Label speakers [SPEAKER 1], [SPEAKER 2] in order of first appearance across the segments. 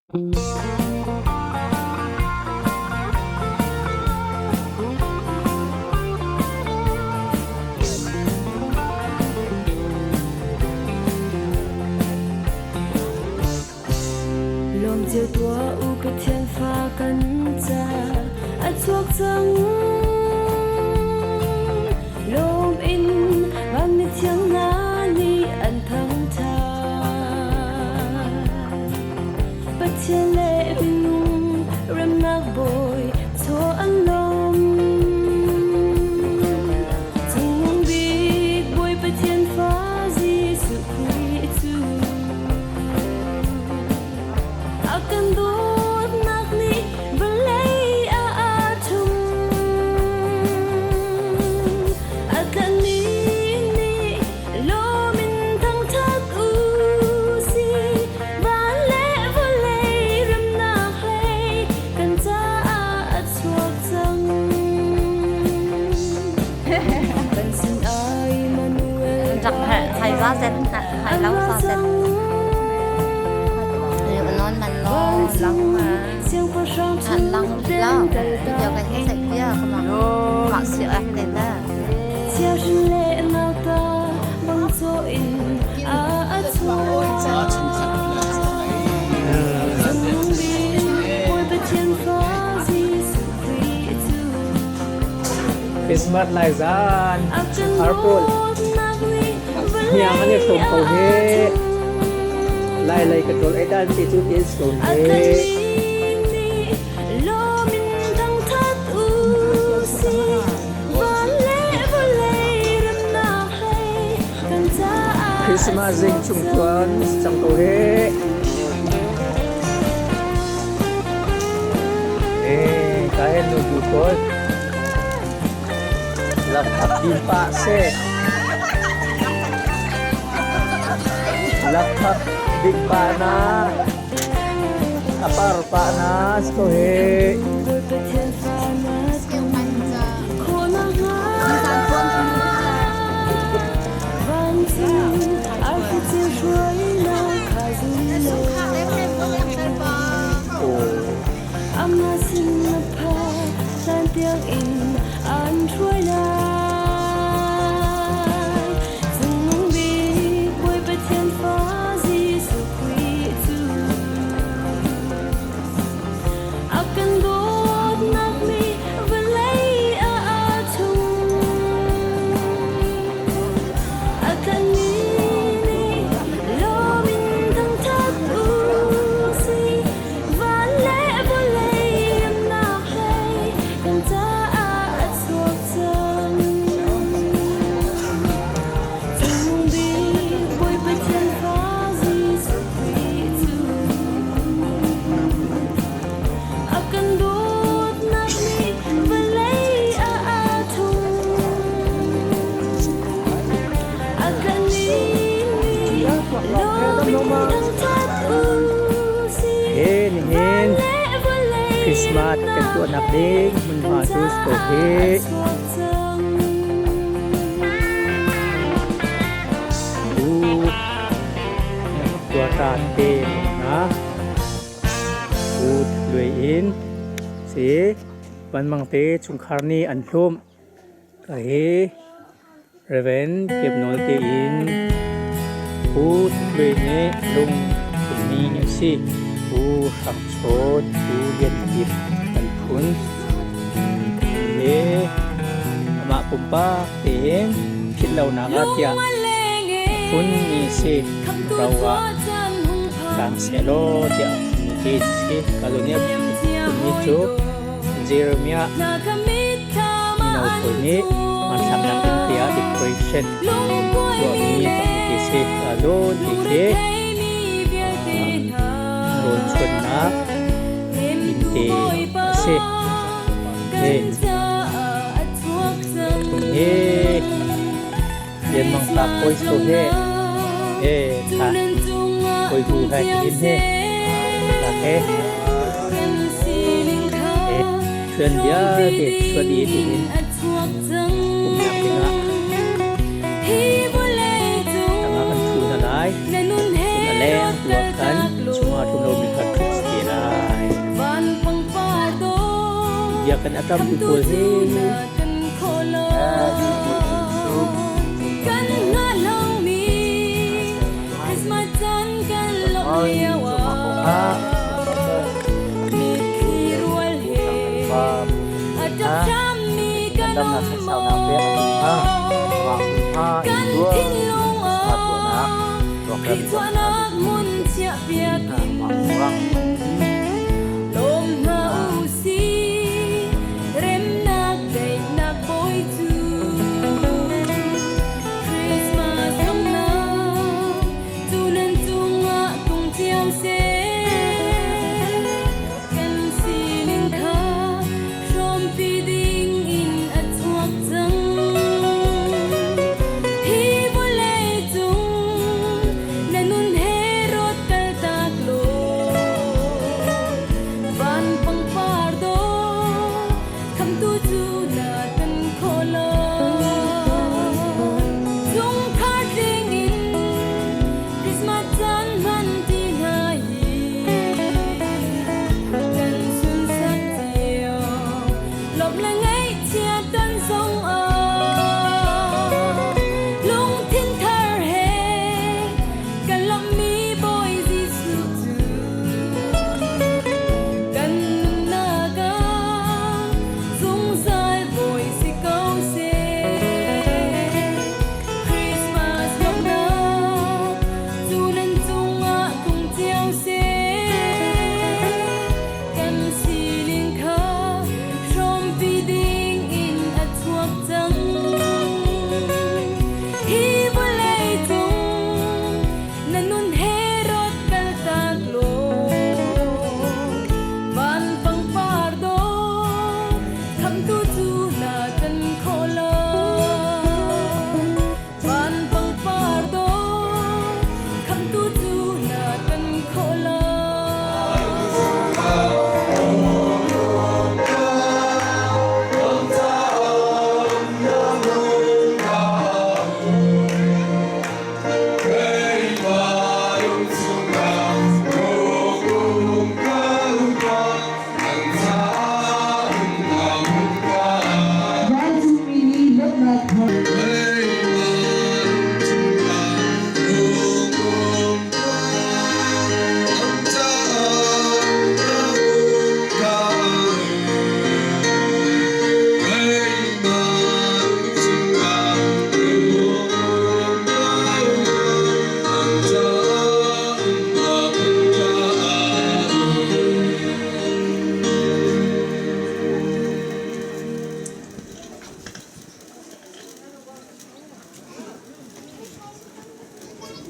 [SPEAKER 1] Lawm cio tuah u Pathian fa kan ca a chuak cang. Lawm in van mithiang hna nih an thangṭhat. Pathian le minung remnak bawi chaw an lawm. Cungnung bik Bawi Pathian fa Jesuh Khrih cu a kan dawtnak nih vawlei ah aa ṭhum. A tlanhmi nih lawm in thangṭhat u sih. Van le vawlei remnak hlei kan caah a chuak cang. Kan sin ai Emmanuel
[SPEAKER 2] Hai za zet hai lau za zet non man lo lang ma
[SPEAKER 1] Siangpahrang
[SPEAKER 2] an lang la
[SPEAKER 1] chung kal
[SPEAKER 2] video kan he sai pia ka ma ma si a te na
[SPEAKER 1] Chiahrin le nauta bang chaw in a a chuak. Cungnung bik Bawi Pathian fa Jesuh Khrih cu
[SPEAKER 3] Christmas lai zan
[SPEAKER 1] a kan
[SPEAKER 3] har pawl
[SPEAKER 1] dawtnak nih
[SPEAKER 3] hniang an i
[SPEAKER 1] vawlei
[SPEAKER 3] hrawm ko
[SPEAKER 1] a
[SPEAKER 3] he
[SPEAKER 1] thum.
[SPEAKER 3] Lai lei ka ṭawl ei dan ti cu ti so
[SPEAKER 1] A
[SPEAKER 3] he
[SPEAKER 1] tlanhmi nih lawm in thangṭhat u sih. Van le vawlei remnak hlei kan caah a
[SPEAKER 3] Christmas zing
[SPEAKER 1] chuak
[SPEAKER 3] chung
[SPEAKER 1] cang.
[SPEAKER 3] tuan cang ko he. Eh, ka hen nu tu pawl lakphak din pah seh. Lakphak din pah na. A par pah na si ko he.
[SPEAKER 1] Bawi Pathian fa na khawhnak hnga vancung arfi ceu hruainak kha zum law
[SPEAKER 3] Oh.
[SPEAKER 1] Amah sin na phak hlan tiangin an hruai lai. Cungnung bik Bawi Pathian fa Jesuh Khrih cu a kan dawtnak nih vawlei ah aa ṭhum. A tlanhmi nih lawm in thangṭhat u sih. Van le vawlei remnak hlei kan caah a chuak cang. Cungnung bik Bawi Pathian fa Jesuh Khrih cu a kan dawtnak nih vawlei ah aa ṭhum. A tlanhmi nih lawm in thangṭhat u sih.
[SPEAKER 3] He nihin
[SPEAKER 1] Van le vawlei
[SPEAKER 3] Christmas kan
[SPEAKER 1] remnak
[SPEAKER 3] tuahnak
[SPEAKER 1] hlei
[SPEAKER 3] ding
[SPEAKER 1] kan
[SPEAKER 3] hmunhma cu si ko
[SPEAKER 1] caah
[SPEAKER 3] he.
[SPEAKER 1] a chuak cang.
[SPEAKER 3] Tu tuata te na u lui in si Vanmang te chungkhar nih an hlum. Ka hi Reverend Kiapnawl tiin Pu Hlui nih lung phunmi a si. Pu Hrang Chawn, Pu Lian Kip an phun. Hi amah pumpak tein philhlonak ah tiah phunmi si ro ah tlang sehlaw tiah phunmi ti si. Ka zawn i a phunmi cu Jeremiah mino pawl nih hmanthlaknak in tiah decoration tuahmi ti si. Ka zawn ti khi rawl chuannak inn te a si. Hi hi Lianmang tlak hawi ko he he tha hawi hu he tiin he tha he he chuan vialte chuan i tiin umnak dingah tangah kan thu hna lai. Cun a leng tu ah khan chungah tlum lomi kha ṭhut si. Biakinn a ṭampi pawl hi.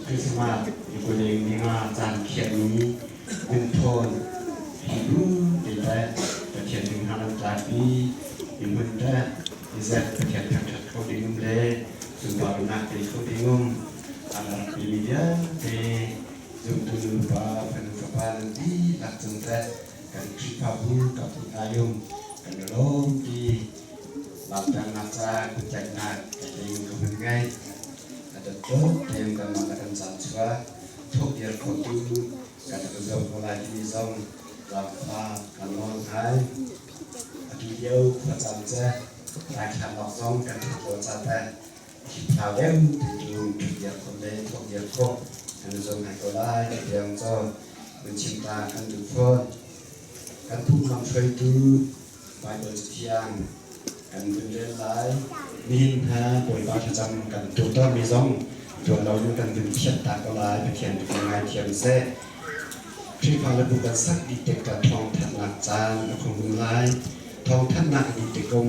[SPEAKER 4] Christmas ni kuling ni nga caan khiahmi kum thawn hi bu te le Pathian ding hna an tlakmi i hmun le izet Pathian thangṭhat kho ding um le sunparnak pe kho ding um an rak pimi vialte zumtu nupa fanu fapa nan dihlak cung teh kan Khrihfabu kaput ayum kan i lawm ti lamternak ca kuttlaihnak ka ding ka hun ngei. A dotdot tein kanmah le kan caan chuah thawk dir khotu kan rak zoh ko lai timi zong zaangfa kan nawl ngai. Atu lio khuacaan cu daithlannak zong kan ṭhat lo ca teh hliphlau deuh tu ṭhut dir khawh le thawk dir khawh kan i zuam ngai ko lai tiang cu vun chim ta kan duh fawn. Kan phunglam hruaitu Baibal Cathiang kan vun rel lai. Nihin hna Bawipa thlacam kan tuah tawnmi zong tuah lo in kan vun phiat ta ko lai. Pathian kan ngaithiam seh. Khrihfa le bu kan sak dih tik ka thawngthanhnak caan a khung um lai. Thawngthanhnak dih tikum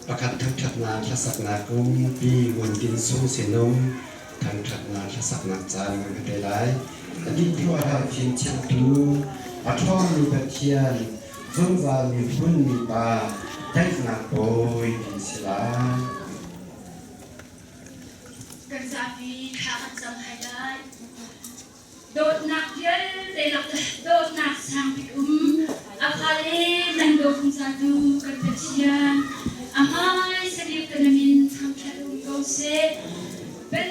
[SPEAKER 4] pakhat thangṭhatnak hlasaknak um pi ngun tin sung sinum thangṭhatnak hlasaknak caan kan ka te lai. A dih hnuah fim chimtu a ṭhawngmi Pathian zungzal miphun mipa daihnak bawi an si lai.
[SPEAKER 5] Kan zapi thla kan cam hai lai. Dawtnak vialte lak dawtnak sangbik um a fale nan daw zungzaltu kan Pathian a hmai sabik kan min thangṭhat um ko seh. Ben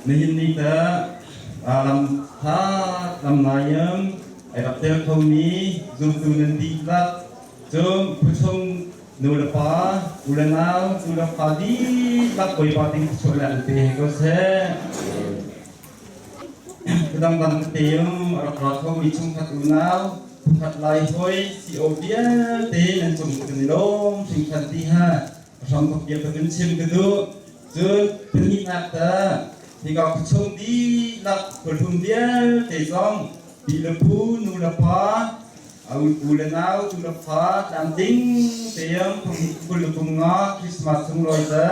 [SPEAKER 6] Nihin ni te lam tha lam ngai ai rak tel khomi zumtu nan dihlak cun phuchung nu le pa u le nau tu le fa dihlak Bawipa ting thluachuah le an pe ko seh. Dangdang tete a rak ra khomi chungkhat unau phukhat lai hoi CO vialte nan cung kan i lawm hringhran ti ha hramthok bia ka vun chim ka duh. Cun pahnihnak ta hika khuachung dihlak khuahlum vialte zong pi le pu nu le pa u le nau tu le fa tlamtling tein 2025 Christmas sunglawi ta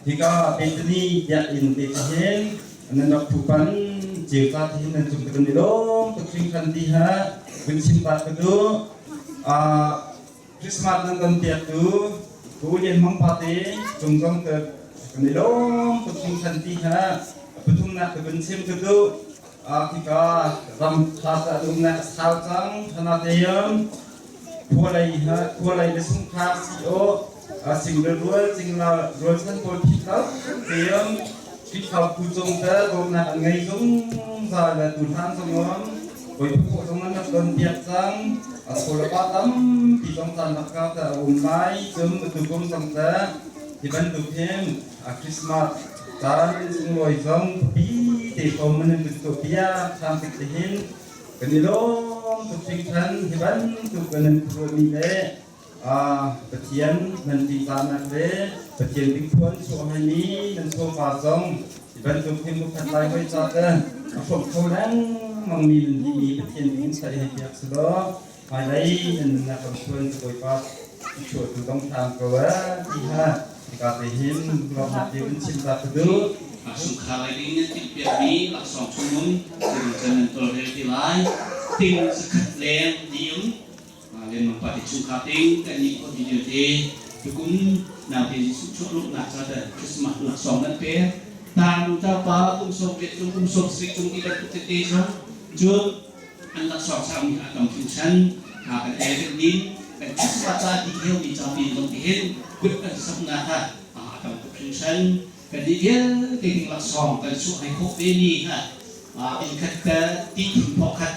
[SPEAKER 6] hika Bethany biakinn te hin nan rak phupan ceu ta hin nan cung kan i lawm tuk hringhran ti ha vun chim ta ka duh. Christmas nan kan piaktu Pu Lian Mang Pate cung zong te kan i lawm tuk hringhran ti ha pathumnak ka vun chim ka duh. Khika ram tha sa umnak a sau cang thana te khualei khualei le sungkhar si o sing le rual cingla rualchan pawl phit lo team Khrihfa phu cung te bawmhnak an ngei zungzal le tuhlan zongom bawipa khawh zong an rak don piak cang. A pa tampi zong caan rak ka te a um lai cun tukum zong te hi bantuk hin a Christmas caan sunglawi zong pi te kom an in tuah piak ṭhan tik te hin kan i lawm tuk hringhran. Hi bantuk kan in phuahmi le Pathian nan ṭihzahnak le Pathian dingphuan chuah haimi nan chawva zong hi bantuk hin mukhat lai hoi ca te a hrawm kho lengmangmi nan dihmi Pathian ding in saih hei piak si law hmailei nan nunnak lamthluan cu Bawipa chuahtu dong hram ko ti ha hika te hin lawmhnak te vun chim ta ka duh.
[SPEAKER 7] Chungkhar lei ding nan timhpiakmi laksawng chungum can nan tawlrel ti lai. Ting zakhat leng ding Lengmang party chungkhar ting kan nih khawh mi vialte tukum naute Jesuh chuah lawmhnak ca te Christmas laksawng nan pek ta nu ta pa kum 80 cung kum 70 cung ti bantuk tete zong cun an laksawng sang mi a tam hringhran ha kan el kan nin kan Christmas ca di heu mi ca pin zong ti hin kut kan saknak kha a tam tuk hringhran. Kan nih vialte ding laksawng kan chuah hai khawh ve mi ha inn khat ka ti thum thawk khat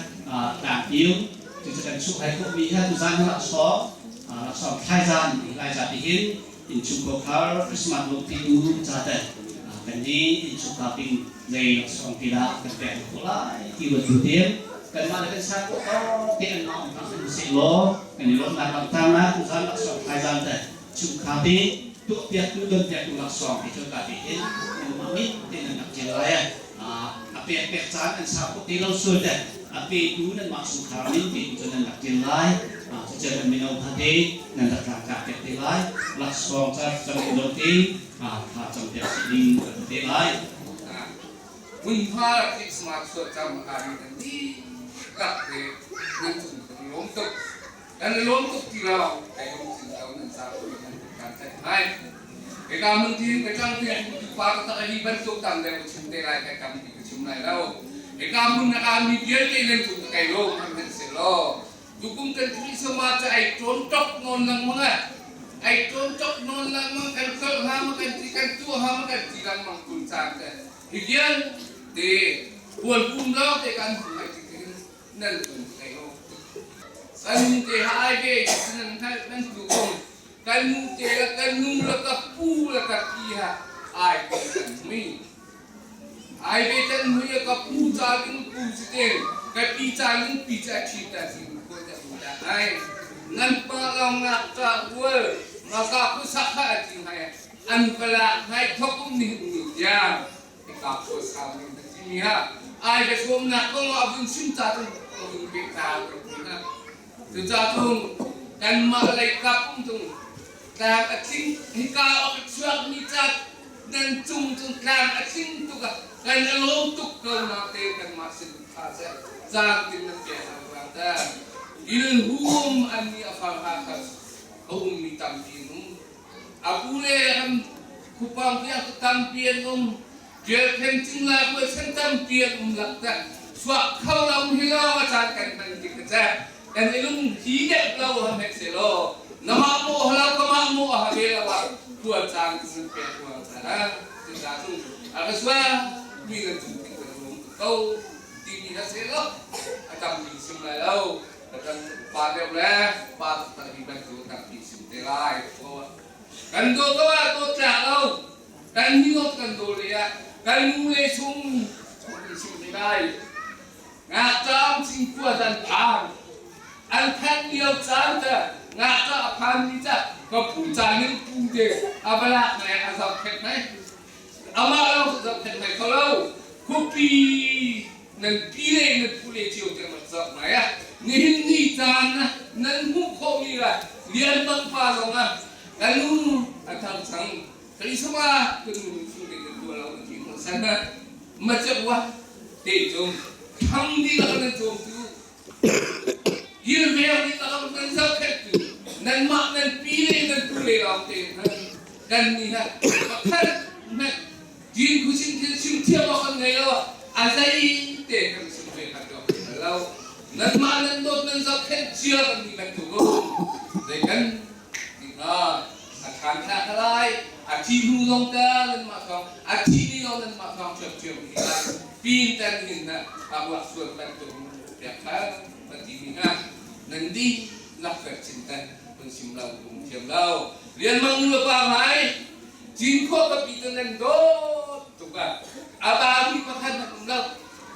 [SPEAKER 7] tlangpiu cucu kan chuah hai khawh mi ha tuzan laksawng laksawng thlaizan lai za ti hin innchung khar Christmas lawmpi tu ca te kan nih innchung ping zei laksawng ti dah kan pek khawh lai ti ruat tu te kanmah le kan sa ko te an mah um kan seh law kan i lawmnak langhter na tuzan laksawng thlaizan te chungkhar te tuahpiaktu donpiaktu laksawng ti cu ka ti hin anmah mit te nan rak ṭial lai. A pek pek caan an sau tuk ti lo sual te a petu nanmah chungkhar min ti cu nan rak ṭial lai. Cucu nan mino hna te nan rak tlangtlak piak te lai. Laksawng ca cang in dong te tha cam piak sih ding kan te lai.
[SPEAKER 8] Hmunhma Christmas chuah cam ari nan dihlak te nan cung kan lawm tuk. Kan i lawm tuk ti lo, kai lungthin lo nan sa ko nan kan theih hai. Hika mun tin ka tlang tin pa ka tak hi bantuk tam deuh ka chim te lai kai tam ti ka chim lai lo. Hika mun na ka mi vialte nan cung ka kai lawm han nan se law. Tukum kan Christmas ca ai ṭawn tok nawn lengmang ah ai ṭawn tok nawn lengmang kan kal ha ma kan ti kan tuah ha ma kan ti lengmang kun caan te hi vialte puan pum lawng te kan hmu ai ti nan tum thei lo. Kan nu te ha ai ve nan hngalh nan tu kong kan nu te la kan nu la ka pu la ka pi ha ai ve kan mui ai ve kan mui ka pu cha ling pu si te ka pi cha ling pi cha thi ta si ko ta u ta ai nan pa long ngak ka ual ma ka pu sak ha ti hai an pala ngai thokum ni ni ya ka pu sa ning ti mi ha ai ka sawmnak kong ah vun chim ta tung vun pe ta na cuca tung kanmah lei kap um tung tlang a tling hika ok chuak mi ca nan cung cung tlang a tling tuk ah kan a lawm tuk ko na te kanmah sin tha se cang tin nan pe hang rang ta il hum an ni a fang ha kha a um mi tampi um a pu le ram khupang tiang tampi an um Ṭialkhen cingla rualchan tampi an um laktak. Chuak kho lo hi lawng a caan kan hman tik ka ceh. Kan i lung hi deuh lo ha hmet selaw namah maw halo kamah maw a ha ve lo ah khua caan tu nan pek ruang caah cuca cu a ka sual. Mi nan cung thing kan lung ko timi ha se lo a tampi sim lai lo. Kan pa deuh le pa tak hi bantu tampi sim te lai. Kan do ko ah do tlak lo. Kan ni kan do le ah kan nu le chung sim te lai. Ngakṭam cingkua dan phan an phanh lio caan te ngakṭah a phan mi ca ka pu ca ning pu te a va lak ne a zohkhenh mai amah lawng cu zohkhenh mai kho lo khuapi nan pi le nan pu le cio te rak zoh mai ah nihin ni caan na nan hmuh khawh mi la Lian Mang pa zong ah ka nu a thang cang Khrihsama kan nu chung te kan tuah lo ti ko san ma che wa te cung thang dihlak nan cawmtu kilveng dihlak nan zohkhenhtu nanmah nan pi le nan pu le lawng te kan ni ha pakhat hmanh din khusin thil chim thiam awk kan ngei lo a zei te kan chim ve khat lo lo nanmah nan dawt nan zohkhenh cia kan ni bantuk zei kan ti hnga a ṭhan thla kha lai a thi hnu zong ta nanmah thawng a thi ni zong nanmah thawng ṭhiamṭhiam hi lai pin tan hin na a uak sual bantuk pek kha kan ti mi hna nan dih lak fek chin tan kun sim lo kum thiam lo lianmang nu le pa ngai cinkhua ka pi te nan dawt tuk ah a ba mi pakhat na um lo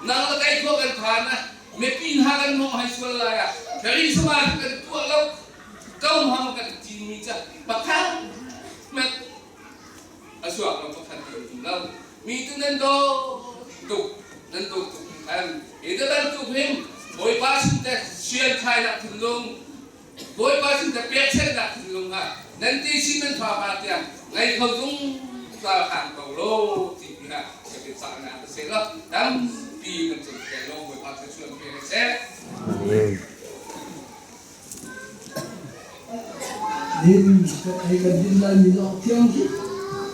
[SPEAKER 8] nang le kai khua kan phan ah mipi hna kan mong hai sual lai ah Charisma kan tuah lo Kauhang kan cinmi ca pakhat hmanh a suak lo pakhat ti um lo. Mi tu nan dawt tuk, nan dawt tuk khan. Hi te bantuk hin Bawipa sin te sian thlainak thinlung, Bawipa sin te pekchanhnak thinlung ha nan ti sin nan fa pa tiang ngei kho zungzal khan ko lo ti hi ha ka ti cahnak a si lo. Tampi kan cung te lo Bawipa thluachuah pe seh.
[SPEAKER 4] Amen.
[SPEAKER 9] Din kan ei kan din laimi zong thiang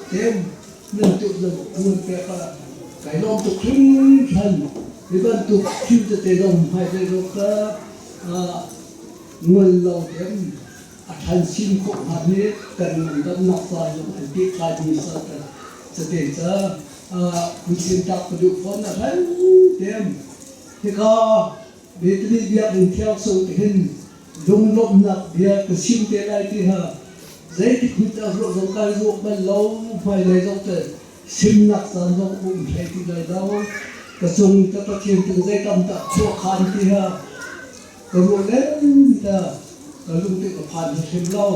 [SPEAKER 9] tein nan tuah zong nan pek ah kai lawm tuk hringhran. Hi bantuk thil tete zong hmailei zong kha ngol lo tein a ṭhan chin khawh hnga hi kan ngandamnak ca zong an pehtlai sa cate ca khuisin tak ka duh fawn a hlei tein hika Bethany biakinn thiang chung hin lunglawmhnak bia ka chim te lai ti ha zeitik hmanh ah ruah zong kai ruah bal lo hmailei zong te simnak caan zong um hlei ti lai lo ka cung ka Pathian tung zeitam dah chuah khan ti ha ka ruah len ta ka lung te ka phan hrim lo.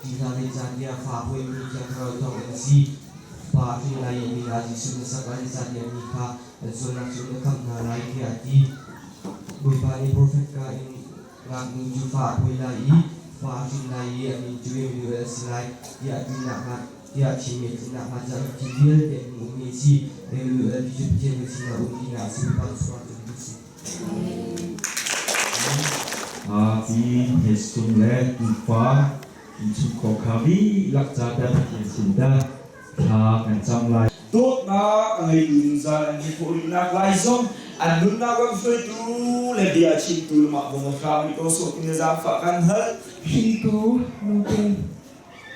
[SPEAKER 10] Ti hna zeicahtiah fa puaimi Thiang Thlarau thawngin a si. Pa a hrin lai i a min ah Jesuh na sak lai, zeicahtiah mi kha an sualnak cu na khamh hna lai, tiah a ti. Bawipa nih profet ka in ngaknu cu fa a puai lai i fa a hrin lai i a min cu Emmanuel a si lai, tiah a ti nakhnga tiah a chim i a tlin nakhnga caah hi thil vialte an hung ummi a si. Emmanuel ti cu Pathian kan sinah a um tinak a si. Bawipa cu cu a si.
[SPEAKER 11] Pi Hestung le tufa innchungkhar kha dihlak ca te Pathian sin dah thla kan cam lai.
[SPEAKER 12] Dawtnak a ngeitu zungzal an si khawh rihnak lai zong an nunnak lamhruaitu le bia chimtu lamah vung a hram i ko sawh ti na zaangfah kan hal.
[SPEAKER 13] Hringtu nute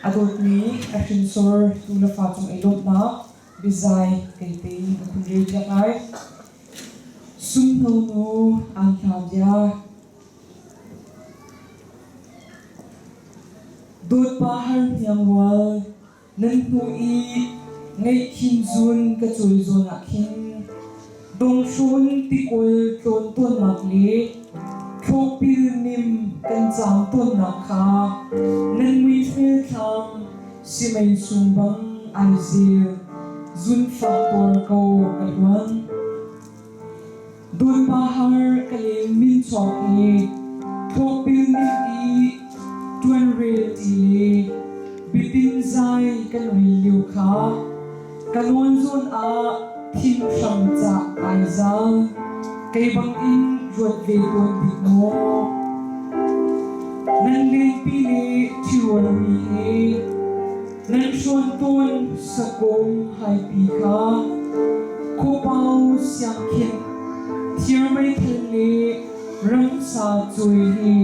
[SPEAKER 13] a dawtmi a hrinsor tu le fa cung i lawmhnak biazai keite ka hun rel piak lai. Sunghno nu aan hla bia. Dawtpa har hniang rual nan hnu i ngeihkhin zun ka cawi zawn ah khin donghrawn tikawl tlawn tawnnak le thlawpil nim kan caam tawnnak kha nan muihmel thlam simei sung bang ai zel zunfak tuar ko ka hluan. Dawtpa har ka leng min chuak i thlawpil ning i ṭuanrel ti le bitin zai kan rel lio kha ka nawn zawn ah thin hram cah ai zal kei bangin ruat ve tawn bik maw nan lenpi le ṭhirual mi he nan hrawn tawn sakawm haipi kha khuapau siangkhin thir meithal le ramsa cuai he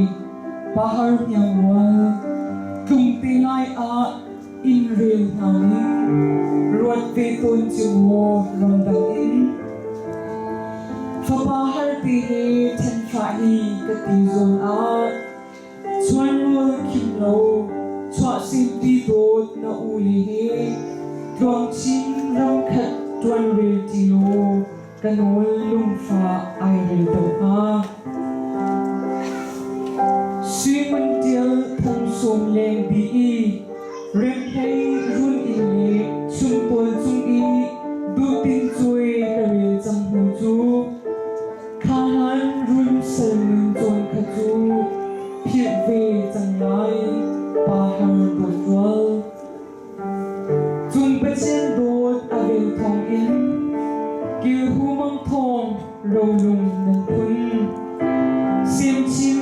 [SPEAKER 13] pahar hniang rual tlungte lai ah inn rel hna ning ruat ve tawn cu maw ramdang in fapa harte he ṭhenfah hi ka ti zawn ah Chuanrawl khim lo chuahsempi dawt na u le he tluangchin ramkhat ṭuanrel ṭi law ka nawl lungfah ai rel to hnga. Suimun ṭial thong sawm leng bi i remhlei run inn le chumtual cung i duhtin cuai ka rel cang hnu cu Khahan run sal nun cawn kha cu philh ve cang lai pa har dawt rual. Cung Pathian dawt a vel thawng in kilhu mang thawng rolung nan phun. Semchin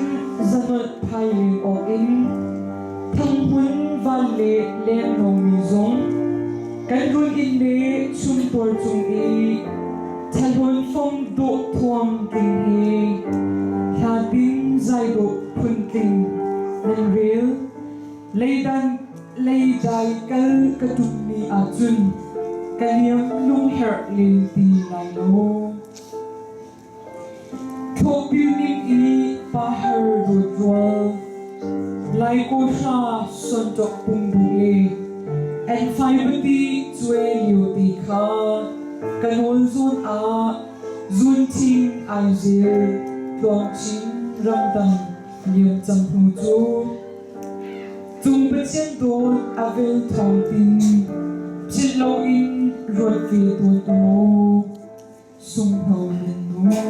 [SPEAKER 13] zanolh phai len awk in thanghmun van le leng mi zong kan run inn le chumtual cung i Thlahlawn fong dawh thuam tling he hla ding zai dawh phun tling nan rel. Leidan leidai kal ka tum ni ahcun ka liam lungherh len ti lai lo. Thlawhpil ning i pa har dawt rual Lai kawhra sonṭok pum bu le an faibati cuai lio te kha ka nawl zawn ah zunthing ai zel tluangchin ramdang liam cang hnu cu cung Pathian dawt a vel thawng tin philh loin ruat ve tawn u. Sunghno nan nu.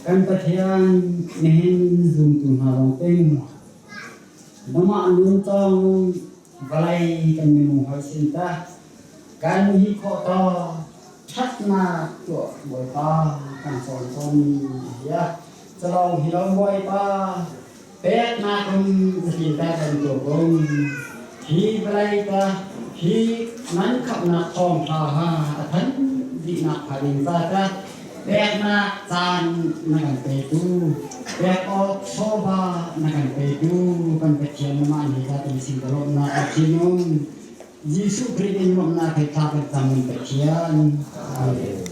[SPEAKER 14] Kan Pathian nihin zumtu hna lawng ting nangmah nun cawng vawlei kan minung hawi sin ta kan hi khawh to ṭhatnak tuah Bawipa kan cawn tawnmi hi calong hi lo Bawipa peknak in zeitindah kan tuah kun hi vawlei ta hi nan khamhnak thawngṭha ha a than dihnak hnga ding ca ta peknak caan na kan petu pek awk chawva na kan petu kan Pathian mah ni ka kan sin ka lawmhnak a thinung Jesuh Khrih in lawmhnak he thla kan cam Pathian. Amen.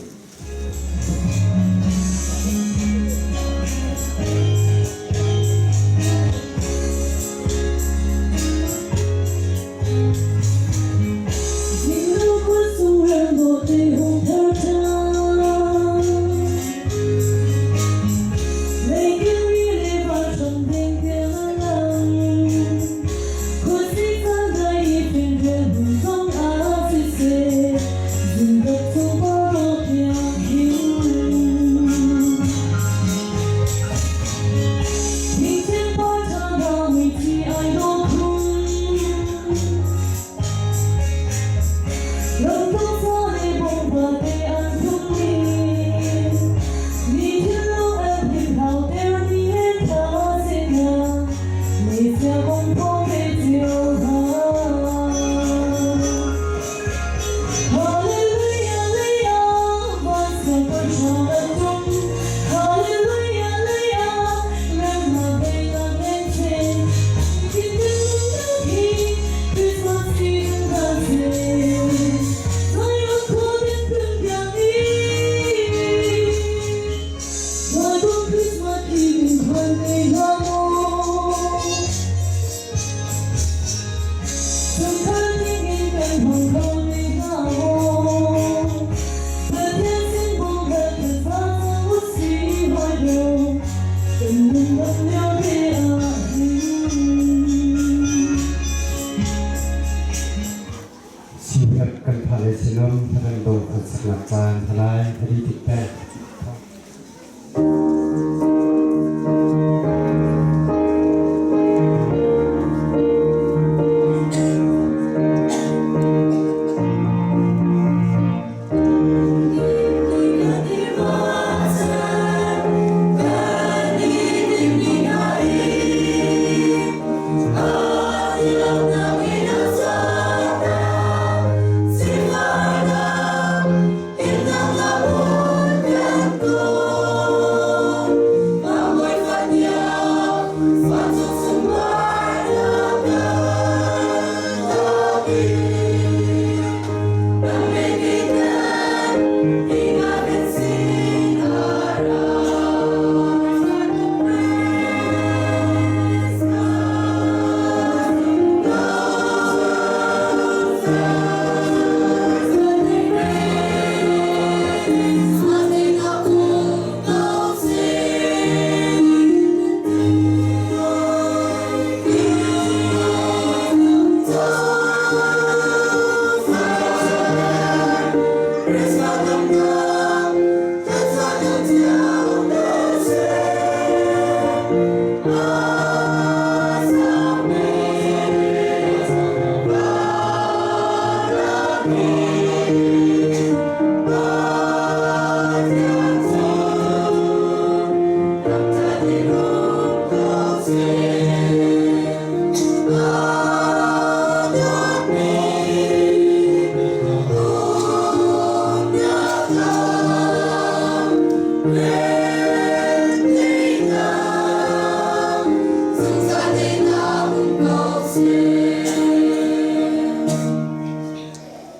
[SPEAKER 4] Sinak kan pha le sinam kan do kan saknak caan thalai adi tik te.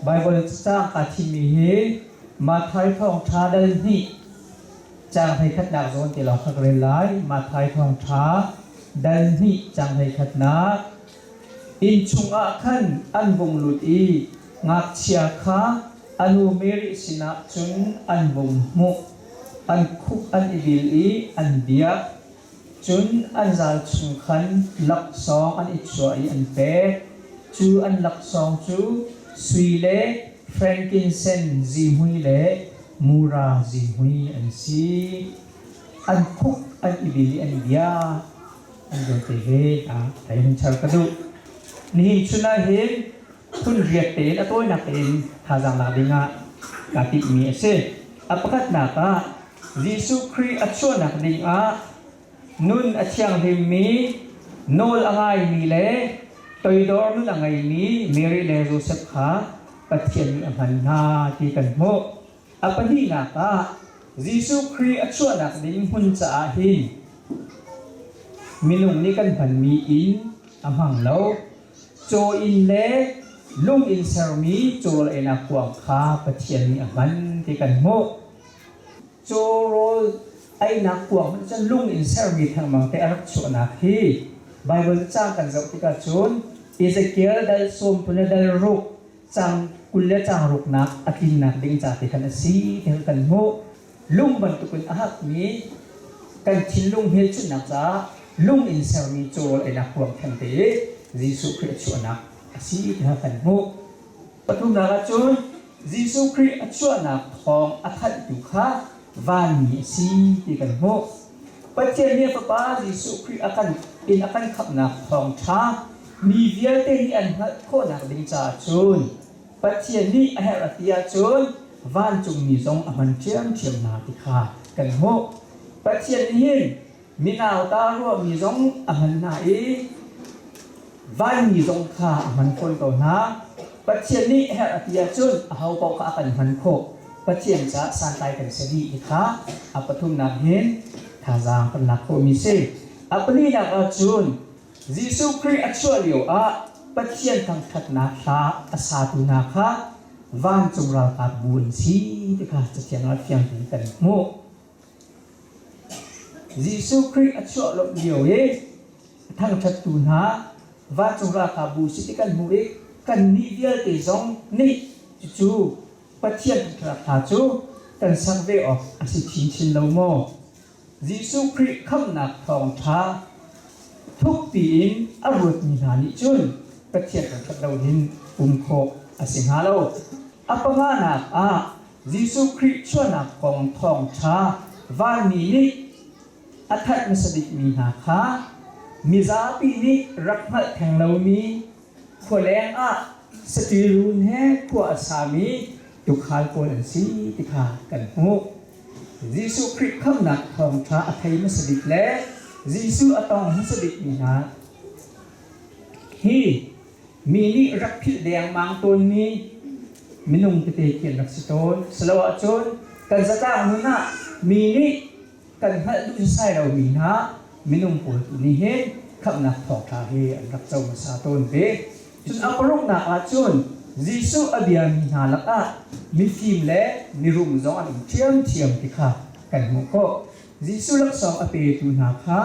[SPEAKER 3] Baibal caang kaa thimmi hi Matthai thawngṭha dal hnih caang hleikhatnak zawn te lawng kha ka rel lai. Matthai thawngṭha dal hnih caang hleikhatnak. Inn chungah khan an vung lut i ngakchia kha a nu Mary sinah cun an vung hmuh. An khuk an i bil i an biak. Cun an zal chung khan laksawng an i chuah i an pek. Cu an laksawng cu sui le frankinsen zihmui le mura zihmui an si. An khuk an i bil i an biak. An vialte he a hun char ka duh. Nihin chun ah hin phun riat tein a tawinak tein thazaang lak dingah kaa timhmi a si. A pakhatnak ah Jesuh Khrih a chuahnak dingah nun a thianghlimmi, nawl a ngaimi le toidor nun a ngeimi Mary le Joseph kha Pathian nih a hman hna ti kan hmuh. A pahnihnak ah Jesuh Khrih a chuahnak ding hmun caah hin minung nih kan hmanmi inn a hmang lo. Caw inn le lung in sermi cawrawl einak kuang kha Pathian nih a hman ti kan hmuh. Cawrawl einak kuang hmanh cun lung in sermi thengmang te a rak chuahnak hi Baibal caang kan zoh tikah cun Ezekiel dal sawm le dal ruk cang 20 le cang ruknak a tlinnak ding ca te khan a si ti kan hmuh. Lung bantukin a hakmi kan thinlung hmelchunhnak caah lung in sermi cawrawl einak kuang theng te i Jesuh Khrih a chuahnak a si ti kha kan hmuh. Pathumnak ah cun Jesuh Khrih a chuahnak thawng a thanhtu kha vanmi a si ti kan hmuh. Pathian nih a Fapa Jesuh Khrih a kan in a kan khamhnak thawngṭha mi vialte nih an hngalh khawhnak ding caah cun Pathian nih a herh a ti ahcun vancungmi zong a hman ṭhiamṭhiam hna ti kha kan hmuh. Pathian nih hin minauta ruahmi zong a hman hna i vanmi zong kha a hman fawn ko hna. Pathian nih a herh a ti ahcun ahopaoh kha a kan hman khawh. Pathian caah santlai kan si dih ti kha a pathumnak hin thazaang kan lak khawhmi si. A palinak ahcun Jesuh Khrih a chuah lioah Pathian thangṭhatnak hla a satu hna kha vancung ralkap bu an si ti kha Cathiang ah fiang tein kan hmuh. Jesuh Khrih a chuah lawmh lio i a thangṭhattu hna vancung ralkap bu si ti kan hmuh i kannih vialte zong nih cucu Pathian thangṭhatnak hla cu kan sak ve awk a si chinchin lo maw? Jesuh Khrih khamhnak thawngṭha thukpi in a ruatmi hna nih cun Pathian thangṭhat lo hin um khawh a si hnga lo. A panganak ah Jesuh Khrih chuahnak kong thawngṭha vanmi nih a thanh hmasa bikmi hna kha mizapi nih rak hngalh theng lomi khualeng ah saṭil run he khua a sami tuukhal pawl an si ti kha kan hmuh. Jesuh Khrih khamhnak thawngṭha a thei hmasa bik le Jesuh a tong hmasa bikmi hna hi mi nih rak philh dengmang tawnmi minung tete khi an rak si tawn. Silo ahcun kan zatlang nun ah mi nih kan hngalh duh sasai lomi hna minung pawl tu nih hin khamhnak thawngṭha hi an rak co hmasa tawn ve. Cun a paruknak ah cun Jesuh a biami hna lakah mifim le mirum zong an um ṭhiamṭhiam ti kha kan hmuh khawh. Jesuh laksawng a petu hna kha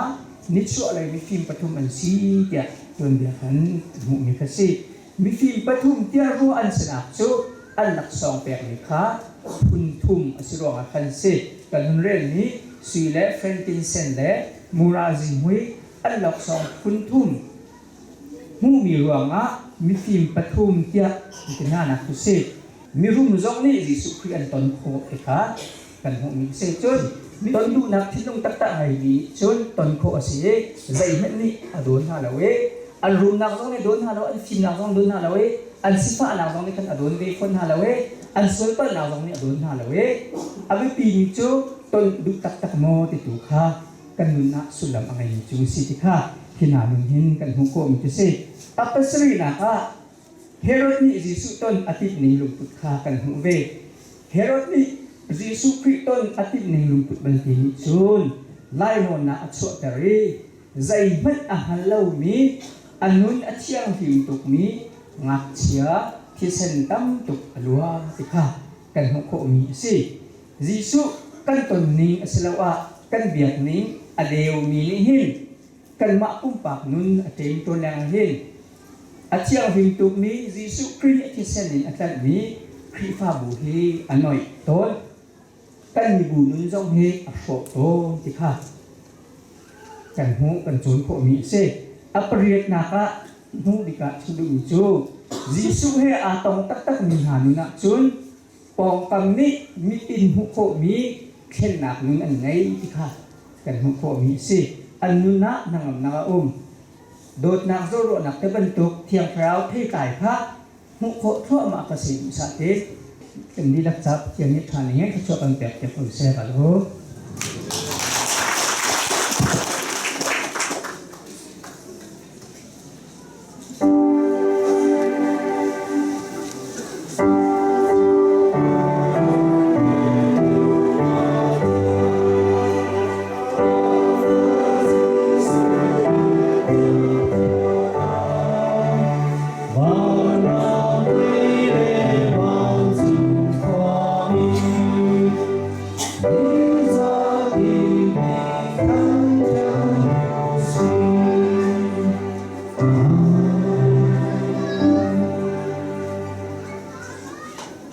[SPEAKER 3] nichuahlei mifim pathum an si tiah tuanbia kan hmuhmi kha si. Mifim pathum tiah ruah an sinak cu an laksawng pekmi kha phun thum a si ruangah khan si. Kan hun relmi sui le frankincense le mura zihmui an laksawng phun thum hmuhmi ruangah mifim pathum tiah an ti hnanak cu si. Mirum zong nih Jesuh Khrih an ton khawh ti kha kan hmuhmi a si. Cun ton duhnak thinlung taktak ngeimi nih cun ton khawh a si i zeihmanh nih a dawn hna lo i an rumnak zong nih dawn hna lo, an fimnak zong dawn hna lo i an sifahnak zong nih khan a dawn ve fawn hna lo i an sualpalhnak zong nih a dawn hna lo i a biapimi cu ton duh taktak maw ti tu kha kan nun ah sullam a ngeimi cu si ti kha hi hna nun hin kan hmuh khawhmi cu si. A pasarihnak ah Herod nih Jesuh ton a timhning lungput kha kan hmuh ve. Herod nih Jesuh Khrih ton a timhning lungput banti nih cun lainawnnak a chuahter i zeihmanh a hngal lomi, a nun a thianghlim tukmi ngakchia thisen tam tuk a luang ti kha kan hmuh khawhmi a si. Jesuh kan tonning asiloah kan biakning a deumi nih hin kanmah pumpak nun a ṭem tawn lengah hin a thianghlim tukmi Jesuh Khrih a thisen in a tlanhmi Khrihfabu hi a noih tawn. Kan mibu nun zong hi a hrawh tawn ti kha kan hmuh kan cawn khawhmi a si. A pariatnak ah hnu bik ah chim duhmi cu Jesuh he aa tong taktakmi hna nun ah cun pawngkam nih mitin hmuh khawhmi thlennak nun an ngei ti kha kan hmuh khawhmi a si. An nun ah hnangamnak a um. Dawtnak zawnruahnak te bantuk Thiang Thlarau theitlai kha hmuh khawh thluahmah ka si duhsah te. Kan dihlak ca Pathian nih ṭha ning in thluachuah kan pek piak ko seh ka lawm.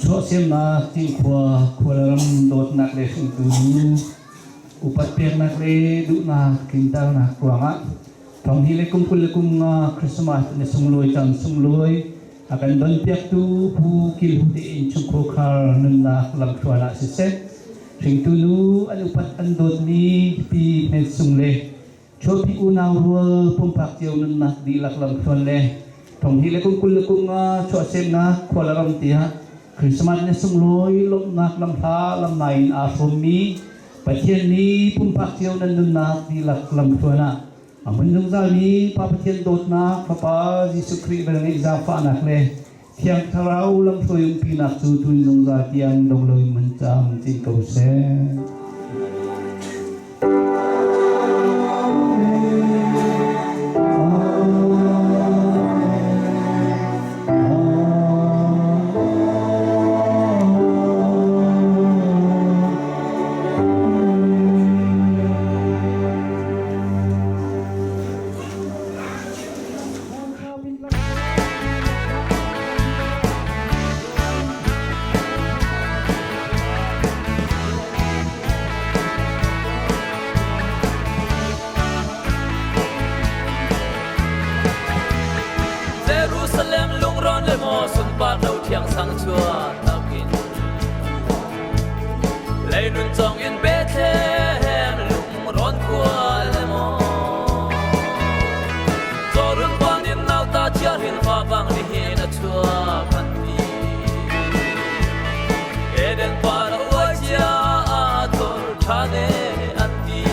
[SPEAKER 7] Chuahsemnak Cinkhua khuaram dawtnak le hringtu nu upat peknak le duhnak tlinternak ruangah thonghnih le kum 25 Christmas ni sunglawi caan sunglawi a kan donpiaktu Pu Kil Hu te innchungkhar nunnak lamthluan ah siseh hringtu nu an upat an dawtmi Pi Hmet Sung le Chuahpi unau rual pumpak cio nunnak dihlak lamthluan le thonghnih le kum 25 chuahsemnak khua le ram tiah Christmas ni sunglawi lawmhnak lamhla lamnai in aa hrawmmi Pathian nih pumpak cio nan nunnak dihlak lamthluan ah a hmun zungzalmi Pa Pathian dawtnak Fapa Jesuh Khrih velngeih zaangfahnak le Thiang Thlarau lamhruai umpinak cu tun zungzal tiang dong loin hmun cam cin ko seh.
[SPEAKER 15] Jerusalem lungrawn le maw sunpar lo thiang sang chuah takin Leinun cong in Bethlehem lungrawn khua le maw Cawrun pon in nauta chiahrin fa bang nihin a chuak an ti Eden par a uai cia a thor ṭhan e an ti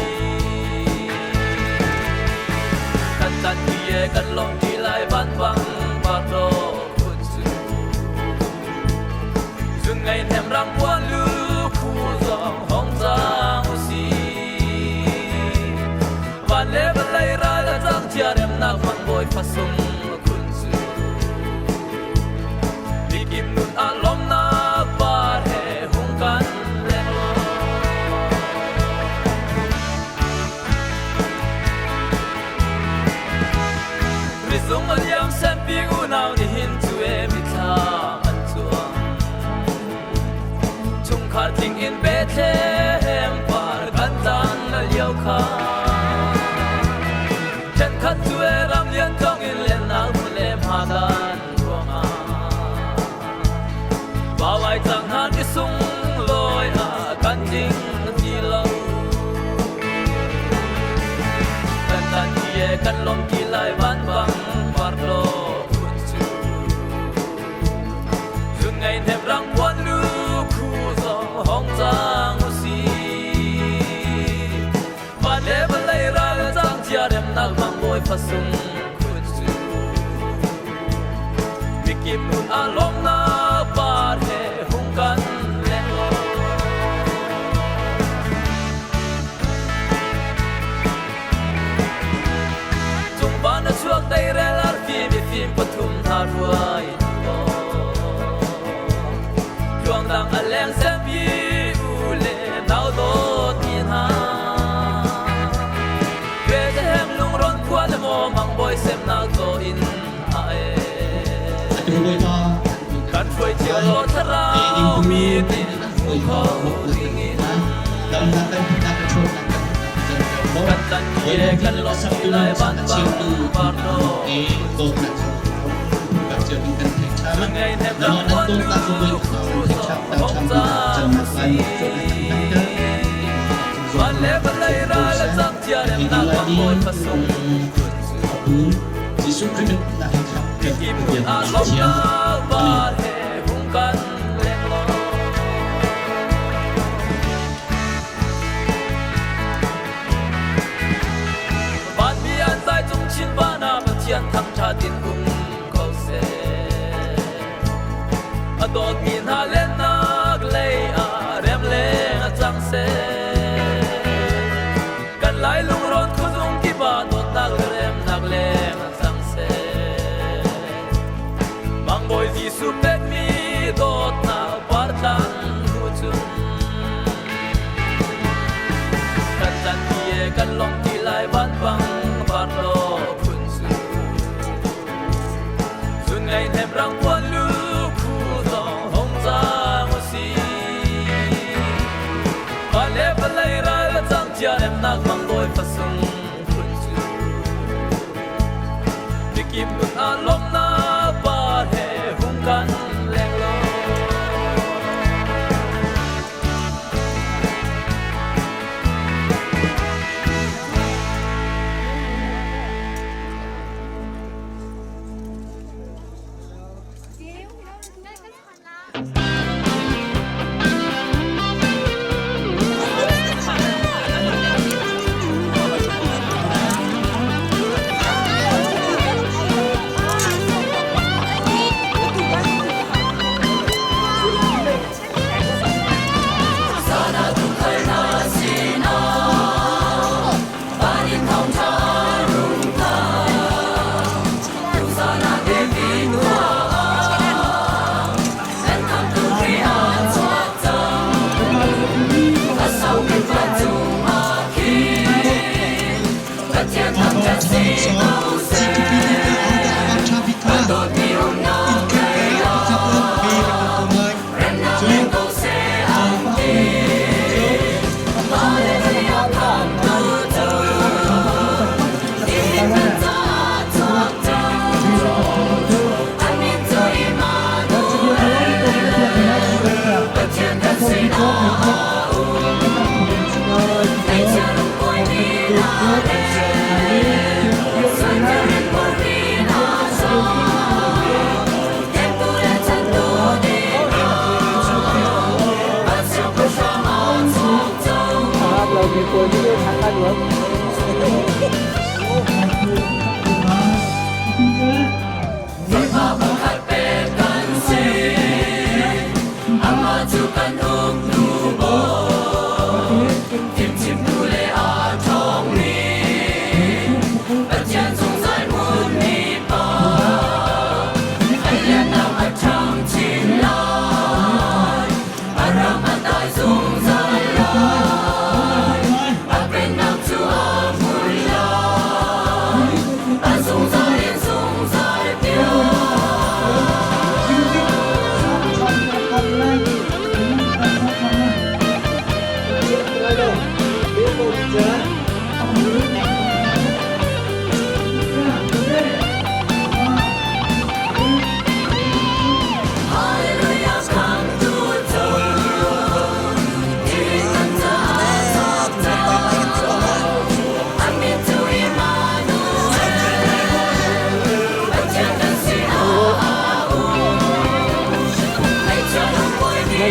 [SPEAKER 15] Kan tan ti e kan lawm ti lai van bang par do phun su Zun ngei hnem rang puan lu khu zong hong cang u si Van le vawlei ral a cang cia remnak mang bawi fasung khun cu Mikip nun ah lawmnak par he hung kan leng law. Rizung a liam sempi unau nihin cu. Tling in Bethlehem par kan tlang na lio kha. Ṭhenkhat cu e ram lian tong in lennak hmun le hmadan ruangah. Bawai cang hna ni sung lawi ah kan ding ti lo. Kan tan ti e kan lawm ti lai van bang par lo phun cu. Zun ngei hnem rang puan lu khu zong hong cang u si. Van le vawlei ral cang cia remnak mang bawi fasung khun cu. Mikip nun ah lawmnak par he hung kan leng law. Cungpa na chuak teirel arfi mifim pathum hna hruai Tluangdang a leng sempi u le nau dawt mi hna. Bethlehem lungron khua le maw mangbawi semnak caw in a e. Kan hruai cio law thlarau mi tin hmu kho ding in. Kan tan ki le kan lawm ki lai van bang par no. Ngei hnem ram khuan lu khu zong hong cang si. Van le vawlei ral a cang cia remnak bang bawi pasung khun cu. Mikip nun ah lawmnak par he hung kan leng law. Vanmi an zai cung chin van ah Pathian thangṭhat in um ko seh. A dawtmi hna lennak lei ah rem leng a cang seh. Kan lai lungrawn khuazung kip ah dawtnak le remnak leng a cang seh. Mangbawi Jesuh pekmi dawtnak partlang hnu cun kan can ti e kan lawng ti lai van bang par lo phun cu. Zun ngei hnem rang puan lu khu zong hong cang u si. Van le vawlei ral a cang cia remnak mangbawi fasung phun cu. Mikip nun ah lawmhnak par he hung kan leng law.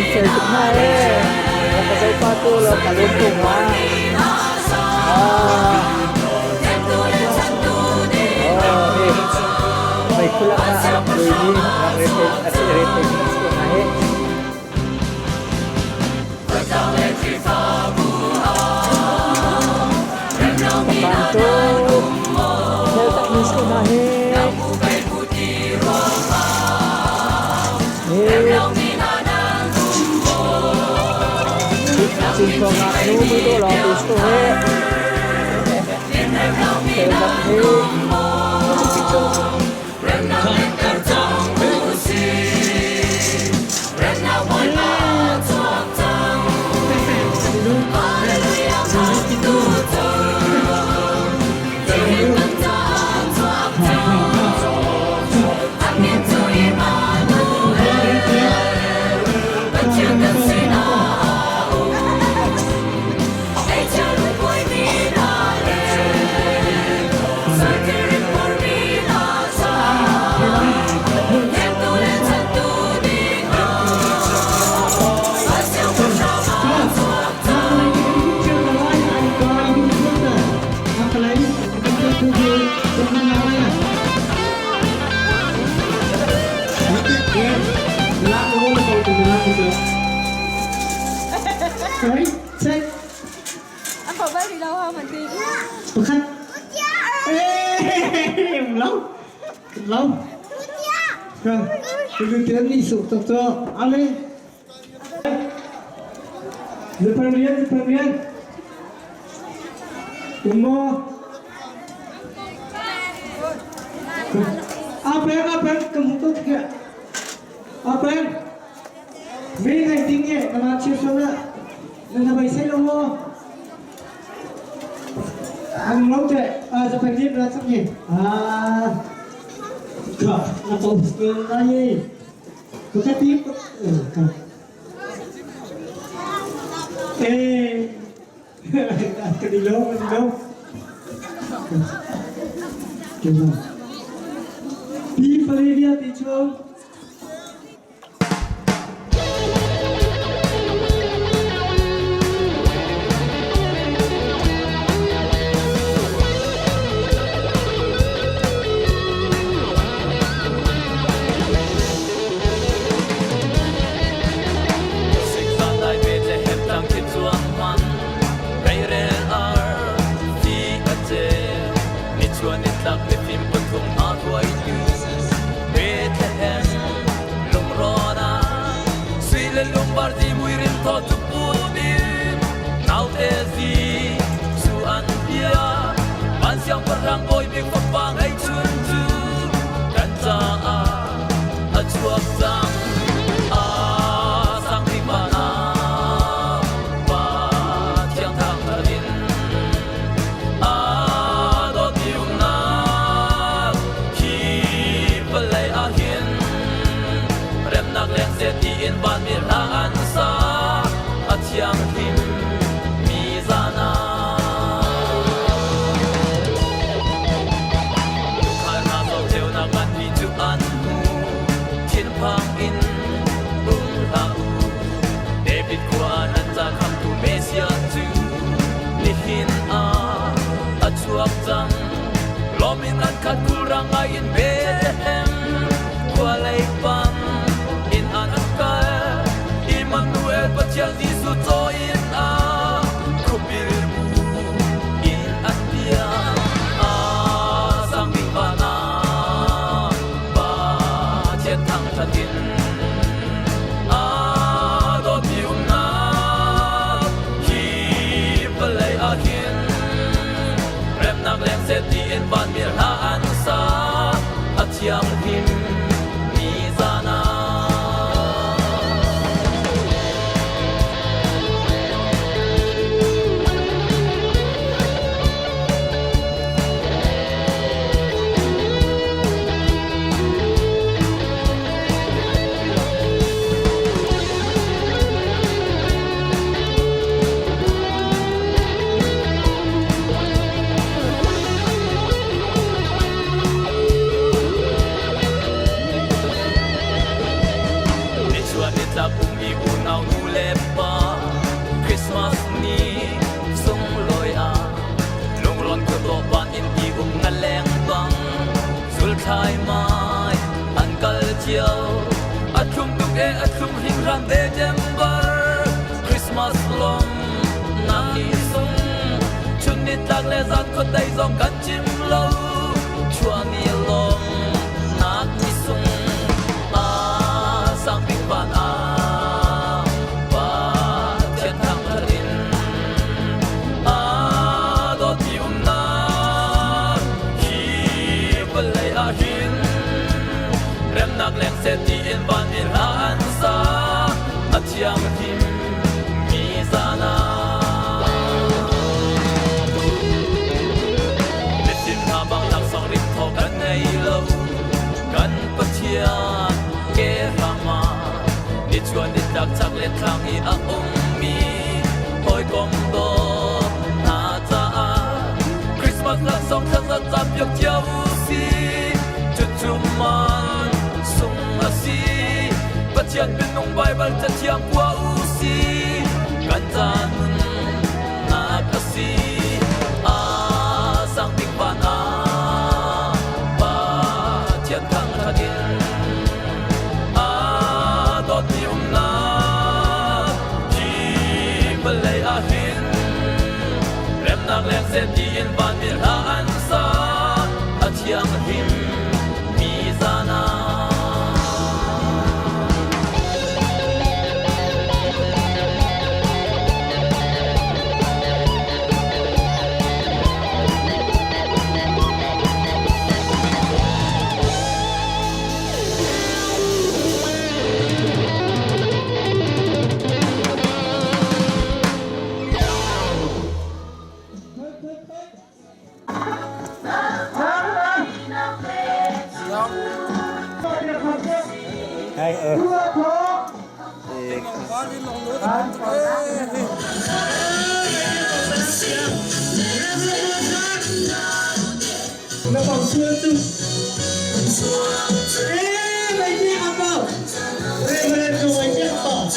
[SPEAKER 3] Nan fel tuk hna ee. Rak ka zoh pa tu law ka lawm tuk ma. Ah. Oh, hi. Mei khulak ah a rak buaimi rak rethei a si rethei mi si ko hna hi. Pakan tuk. Fel tak mi si ko hna hi. Cinthawng ah nu mui dawh lawng te si ko he. Fel bak hi.
[SPEAKER 16] Sorry, check. Pakhat. Eh, lâu. Lâu. Từ tiếng đi sụp tập cho. Ale. Zeparian, Zeparian. Umo. Apeng, apeng, kamu tuh kayak. Apeng. Mi ngày tiếng nhẹ, mà chia sẻ lại. Nên là bày xây lâu Ang lâu thế, à, Zeparian là chắc gì? À, là cầu là gì? Có cái tiếp. Eh, kadilaw, kadilaw. Kadilaw. Pi Paleria, teacher.
[SPEAKER 15] e a thlum hringhran December Christmas lawmnak ni sung chun ni tlak le zan khuadei zong kan cim lo chuah ni lawmnak ni sung a sang bik van ah Pathian thangṭhat in a dawtmi umnak hi vawlei ah hin remnak leng seh tiin van in hla an sa a thiang him mi zan ah mifim hna bang laksawng rithaw kan ngei lo kan Pathian ke hram ah nichuah nitlak chak le thlang i a ummi hawikom dawt hna caah Christmas laksawng thlazat cam piak cio u si. Cucu man sung a si. Pathian minung Baibal cathiang kua u si. Kan ca nunnak a si. A sang bik van ah Pathian thangṭhat in a dawtmi umnak hi vawlei ah hin remnak leng seh tiin van mi hla an sa a thiang him mi zan ah.
[SPEAKER 3] Hai ờ.
[SPEAKER 16] Nó còn xưa chứ. Ê, mày chết không đâu? Ê, mày mày chết không?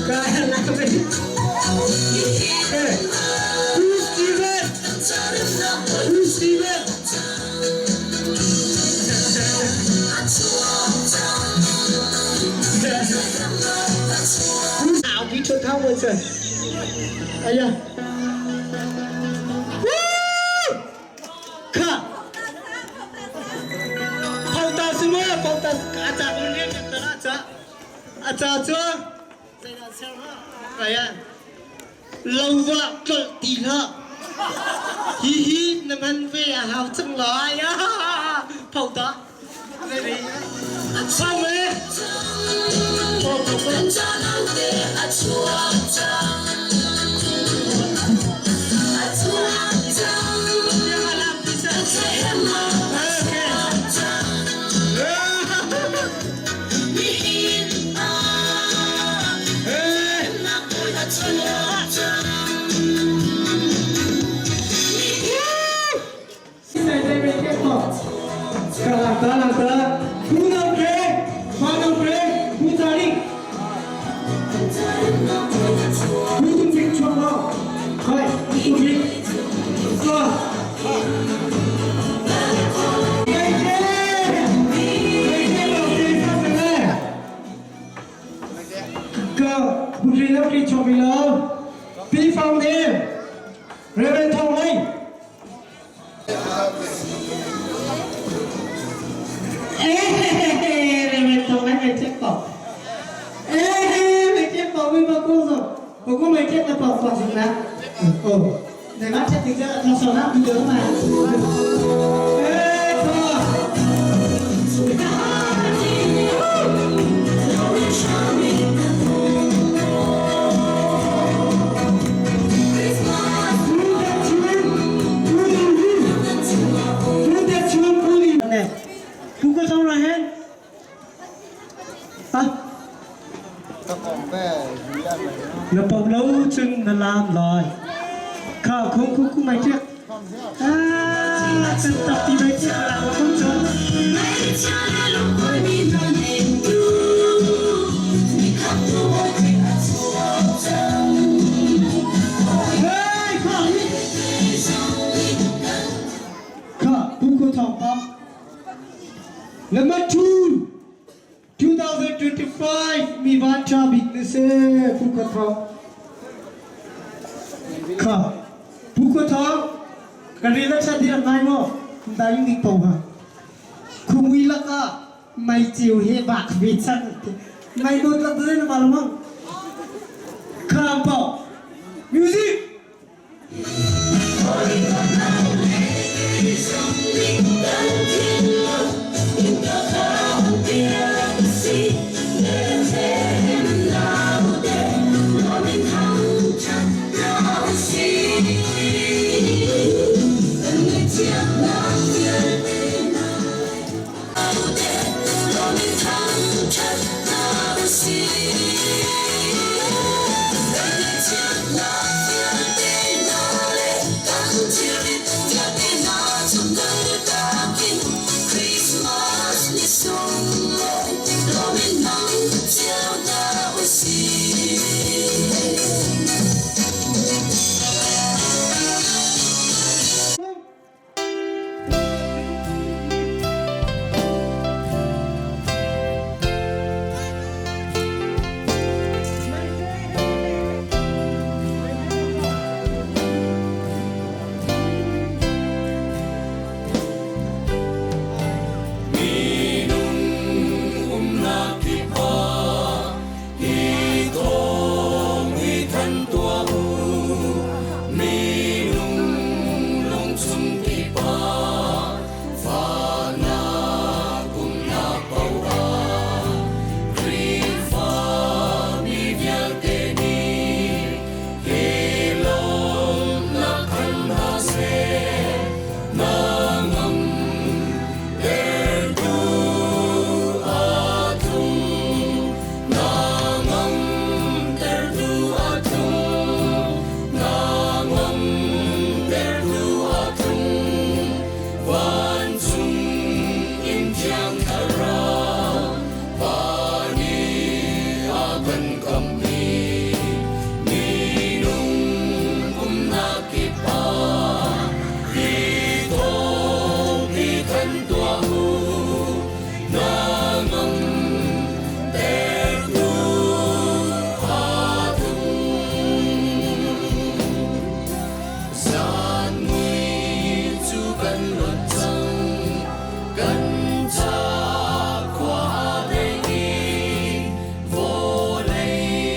[SPEAKER 16] Cái là mày. Ê, who's Steven? Who's Steven? Ảo kỹ thuật thao vừa trời. Ây da. Kha. Pauta semua, pauta aca unin aca. Aca cu zeidah ser hnga? Aya. Lo va tlolh ti hlah. Hihi na man ve a hau cang lai. Pauta. Sang e. Pi Phong Đêm, Reverend Thong Linh. Ê, Reverend Thong Linh mày chết bỏ. Ê, mày chết bỏ với bà cô rồi. Bà cô mày chết là bỏ bỏ gì nào? Ừ. Này bác chết thì ra là theo sau lắm, đi đỡ mà. Ê, thôi. Na pom lo cun na lam lai. Kha khung khung khung mai chiak. Ah, kan tak ti mai chiak la ma khung chung. Hey, kha hi. Kha, Pu Ko Thong Pa. Number 2, 2000. 2025 mi van ṭha bik na si Pu Khua Thawng. Kha Pu Khua Thawng kan rel a ṭhat dih ngai maw? Dai ning po ha. Khumui lakah mei ceu he bak ve cang mei dawt lak na ma lo Kham pau music.
[SPEAKER 1] Minung umnak kip ah hi thawng hi thanh tuah u. Minung lungchung kip ah fahnak umnak paoh ah Khrihfa mi vialte nih hi lawmhnak thanh hna seh. Na ngam tertu a tlung, na ngam tertu a tlung, na ngam tertu a tlung. Vancung in Thiang Thlarau, Pa nih a kan kamh i minung umnak kip ah hi thawng hi thanh tuah u. Na ngam tertu a tlung. Zan mui cu kan luat cang, kan ca khua a dei i vawlei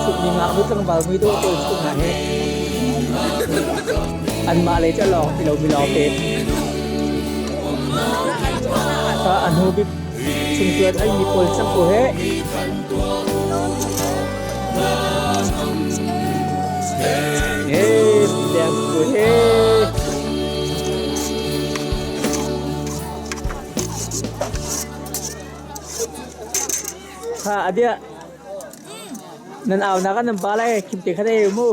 [SPEAKER 3] chukmi ngaknu tlangval mui dawh te chung hna he anmah lei cu a lawng ti lomi lawngte. A hnu bik chungtuan ai mi pawl cang ko he. Hey, dang ko he. Kha adia nan au nak an pa lai kim te kha dei mu.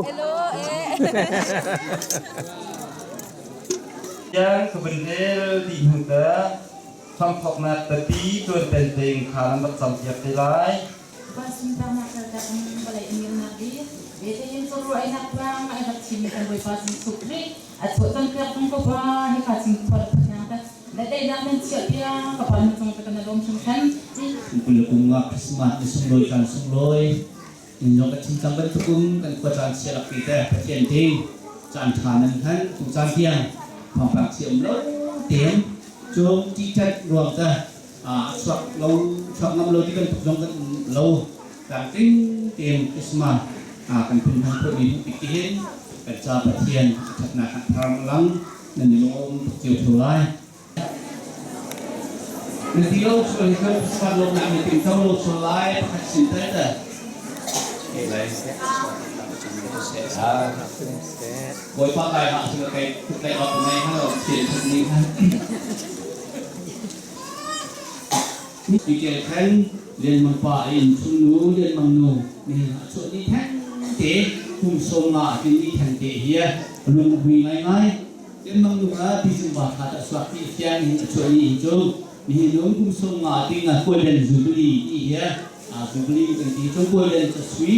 [SPEAKER 6] Yang kabendel di hnu ta thongthoknak tapi tuan pen ding kha nan rak cam piak te lai.
[SPEAKER 17] Sunparnak kaltak in vawlei a mirnak i Bethlehem cawruainak tlang ai rak chim kan Bawipa Jesuh Khrih a chuah cangpiak tung ko pa hika chim khual phatnang ta le teinak nan chiah piak ka pa nu cung te kan lawm hringhran.
[SPEAKER 7] Kum le kum nga Christmas ni sunglawi caan sunglawi in zong kan chim cang bantukum kan khua caan chia lak ti te Pathian ding caan ṭha nan hman tu caan tiang thawngpang chia um lo tein cung ṭihṭat ruang te chuak lo chuak ngam lo ti bantuk zong kan um lo tlamtling tein Christmas kan phun hman khawh mi hmuh tik hin kan ca Pathian a ṭhatnak kan thar lang nan i lawm tuk cio ṭheo lai. Na ti lo sual hi kan Christmas lawmnak na ting to lo sual lai pakhat sin tal te. Bawipa kai ha sila kai tuk lai op ngai ha lo thian that ni ha. Ti khan Lian Mang pa in chungnu Lian Mang nu nihin ah chuah ni theng te kum som nga tin ni theng te hi lung hui ngai ngai. Lian Mang nu ah December thla ta suak ti fiang hin a chuah ni hi cu nihin nung kum som nga ting ah Golden Jubilee ti hi Jubilee kan ti cu Golden ca sui.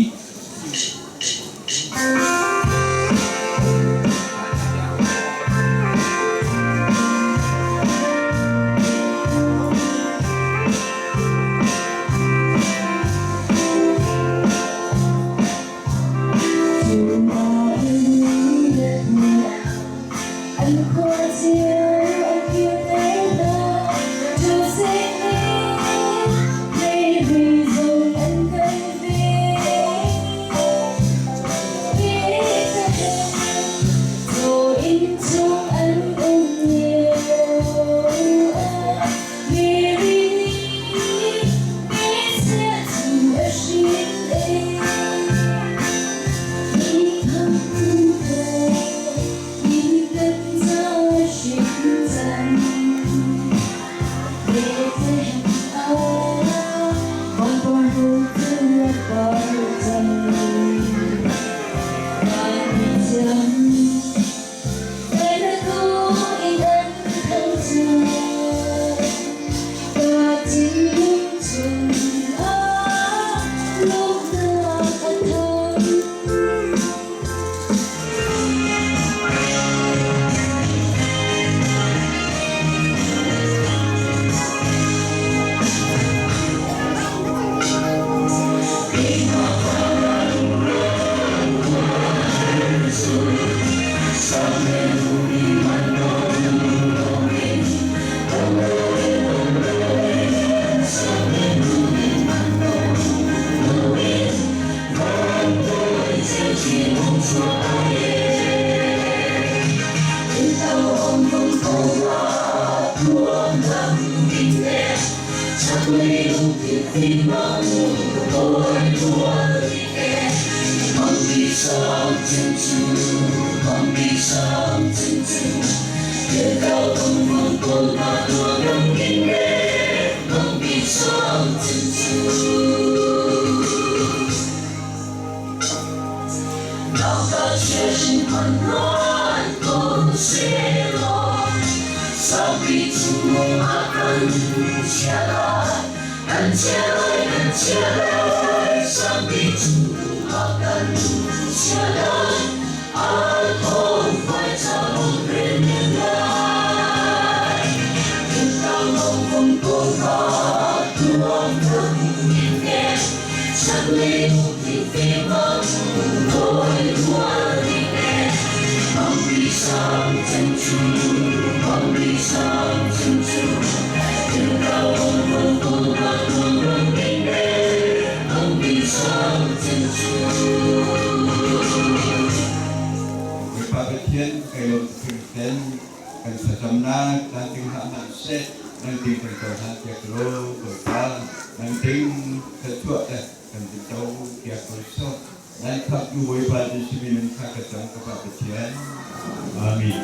[SPEAKER 18] siseh nang ting kan cohlan piak law Bawipa nang ting thluachuah le kan tin to piak ko sawh. Nan khamhtu Bawipa Jesuh min in thla ka cam ka Pa Pathian. Amen.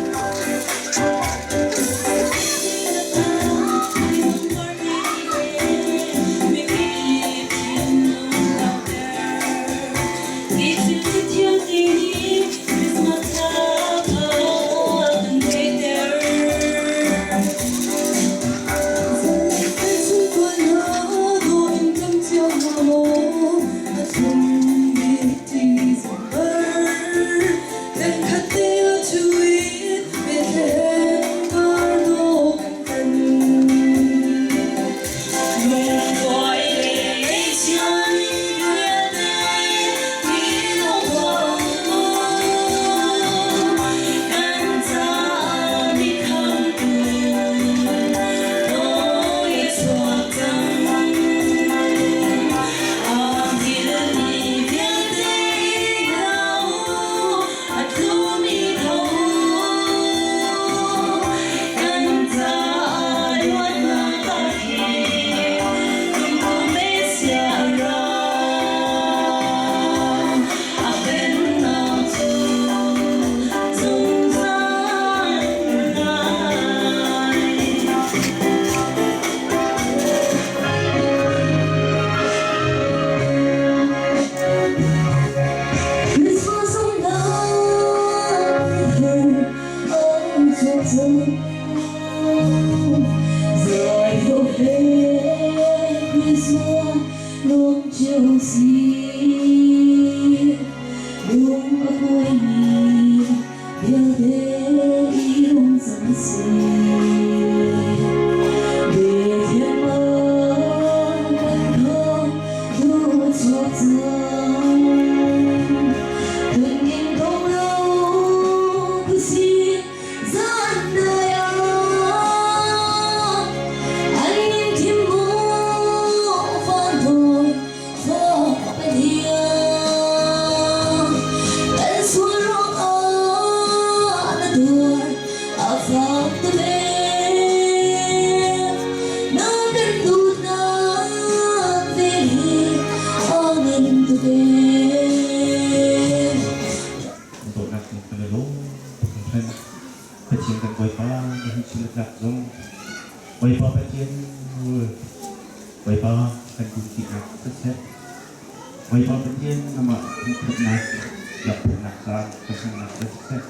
[SPEAKER 11] Pathian kan Bawipa na hin chimnak zong Bawipa Pathian Bawipa kan kumtinak siseh Bawipa Pathian amah thangthatnak lakphaknak caan ka hmannak siseh.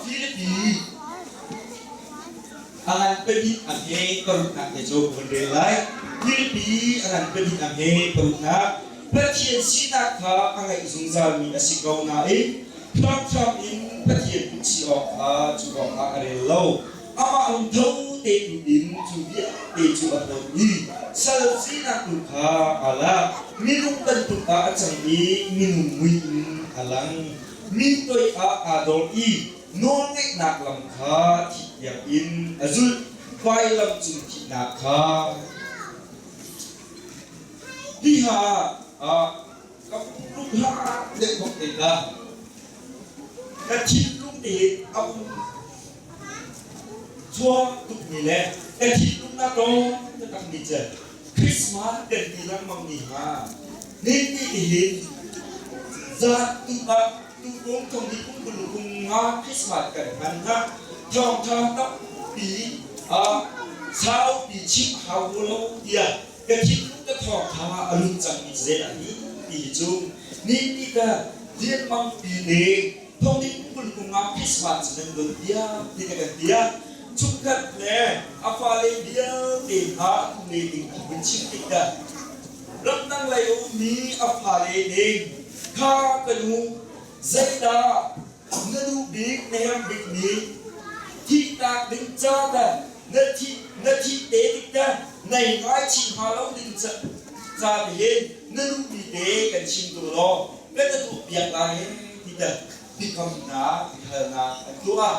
[SPEAKER 12] Filipi a ngan pahnih a hme paruknak te cu ka vun rel lai. Filipi a ngan pahnih a hme paruknak Pathian sinak kha a ngeih zungzalmi a si ko nain hramhram in Pathian kut si awk kha cu awkah a rel lo. Amah lungtho te tu in cu vialte cu a hlawt i sal sinak tu kha aa lak. Minung bantuk ah a cang i minung mui in a lang. Mi toi ah aa dor i nawlngeihnak lam kha thih tiang in a zulh. Vailam cung thihnak kha hi ha ah ka lung hlah deuh bak te ka ka thinlung te a um chuak tukmi le ka thinlung na tawng taktak mi cu Christmas kan ti lengmang ni ha ni ti hin zan tu ah tu kum thong ni kum kul kum nga Christmas kan hman ha thawngtha tampi a saupi chim hau lo tiah ka thinlung ka thawngtha a lut cangmi zei dah hi ti cu ni ti ka lianmang pi le thong ni kum. kul kum nga Christmas cu nan don diam ti ka kan tiah chungkhat le a fale vialte hna a kum le ding an vun chim tik dah ramdang lei a ummi a fale ning kha ka nu zeidah na duh bik na herh bik mi thihnak ding ca dah na thih na thih te tik dah nei ngai chin hnga lo ding ca ca te hin na duhmi te kan chim tu law kan na tuah piak lai ti dah biakamnak biahalnak an tuah.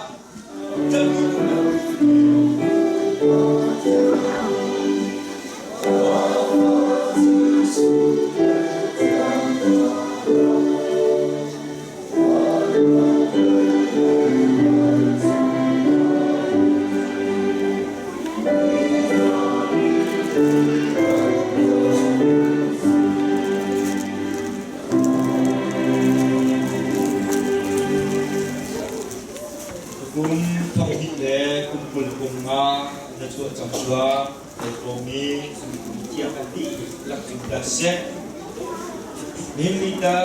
[SPEAKER 12] Kum thonghnih le kum 20 kum nga na chuah cang rua kai komi thiang an dihlak cung dah seh. Nihin ni ta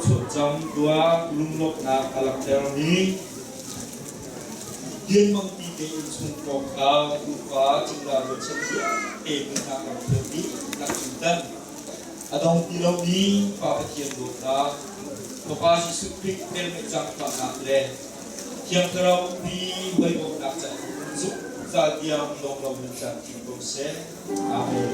[SPEAKER 12] chuah cang tua lunglawmhnak a langhtermi Tianmang ti te innchung pawngkam upa cingla ruachan vialte hmunhnak ram thil dihlak cung dan a dong ti lomi Pa Pathian dawtnak, Fapa Jesuh Khrih velngeih zaangfahnak le Thiang Thlarau umpi hawikomhnak can zungzal tiang dong lo nan caan ṭi ko seh. Amen.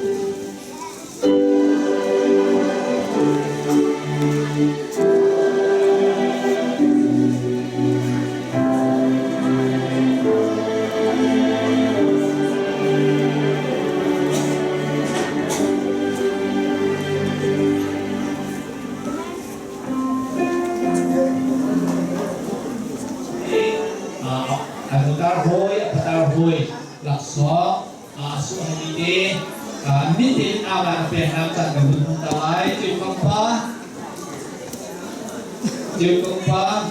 [SPEAKER 7] Tar hawi, tar hawi laksawng suhani te nitin awan pek nak can ka hun ta lai Chiu Kong Pa Chiu Kong Pa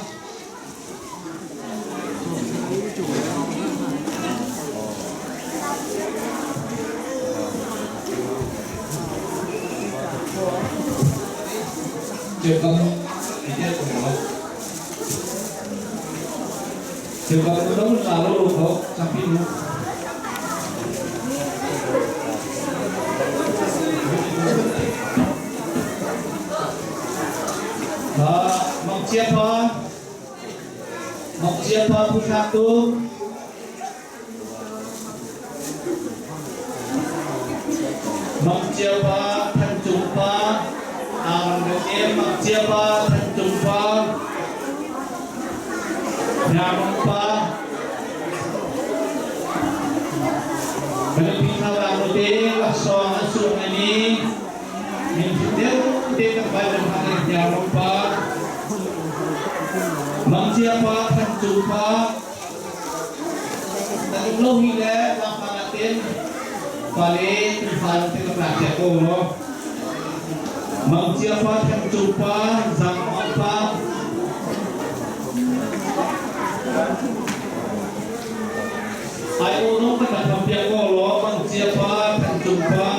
[SPEAKER 7] Chiu Kong Chiu Kong lo la lo lo ko champi nu Mong Chia Pa Mong Chia Pa Pu Thlak Tu Mang Cia Pa Than Cung Pa Ang Mang Cia Pa Than Cung Pa Hna Mang Pa Philippine thazang te laksawng an sung ni min deuh te kan bai kan hang in Hna Mang Pa Mang Cia Pa Than Cung Pa Na um lo hi le tlangpang ah tin pale tuufal te ka prak piak ko law. Mang Cia pa, Than Cung pa, Zang Mang pa. Ai o no kan rak tham piak ko law Mang Cia pa, Than Cung pa.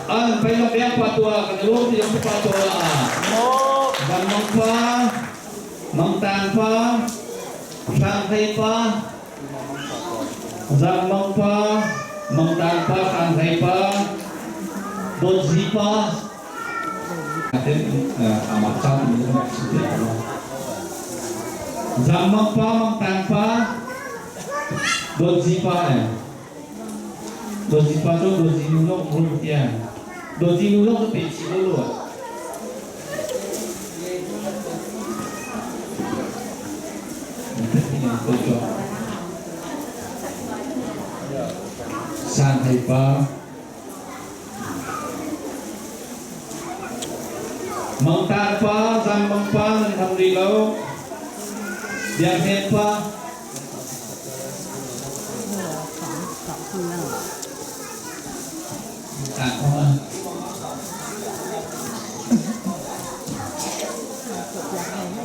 [SPEAKER 7] An pailang biang pa tua kan lom ti yang pa tua. Bang mong pa Mang Tang pa, Hrang Hlei pa, Zang Mang pa, Mang Tang pa, Hrang Hlei pa, Dawt Zi pa. Zang Mang pa, Mang Tang pa, Dawt Zi pa eh. Dawt Zi pa cu Dawt Zi nu lawng rul tiang. Dawt Zi nu lawng cu pe chih lo lo. San Thei Pa Mang Tar Pa Zang Mang Pa nan ham rih lo. Biak Hnem pa.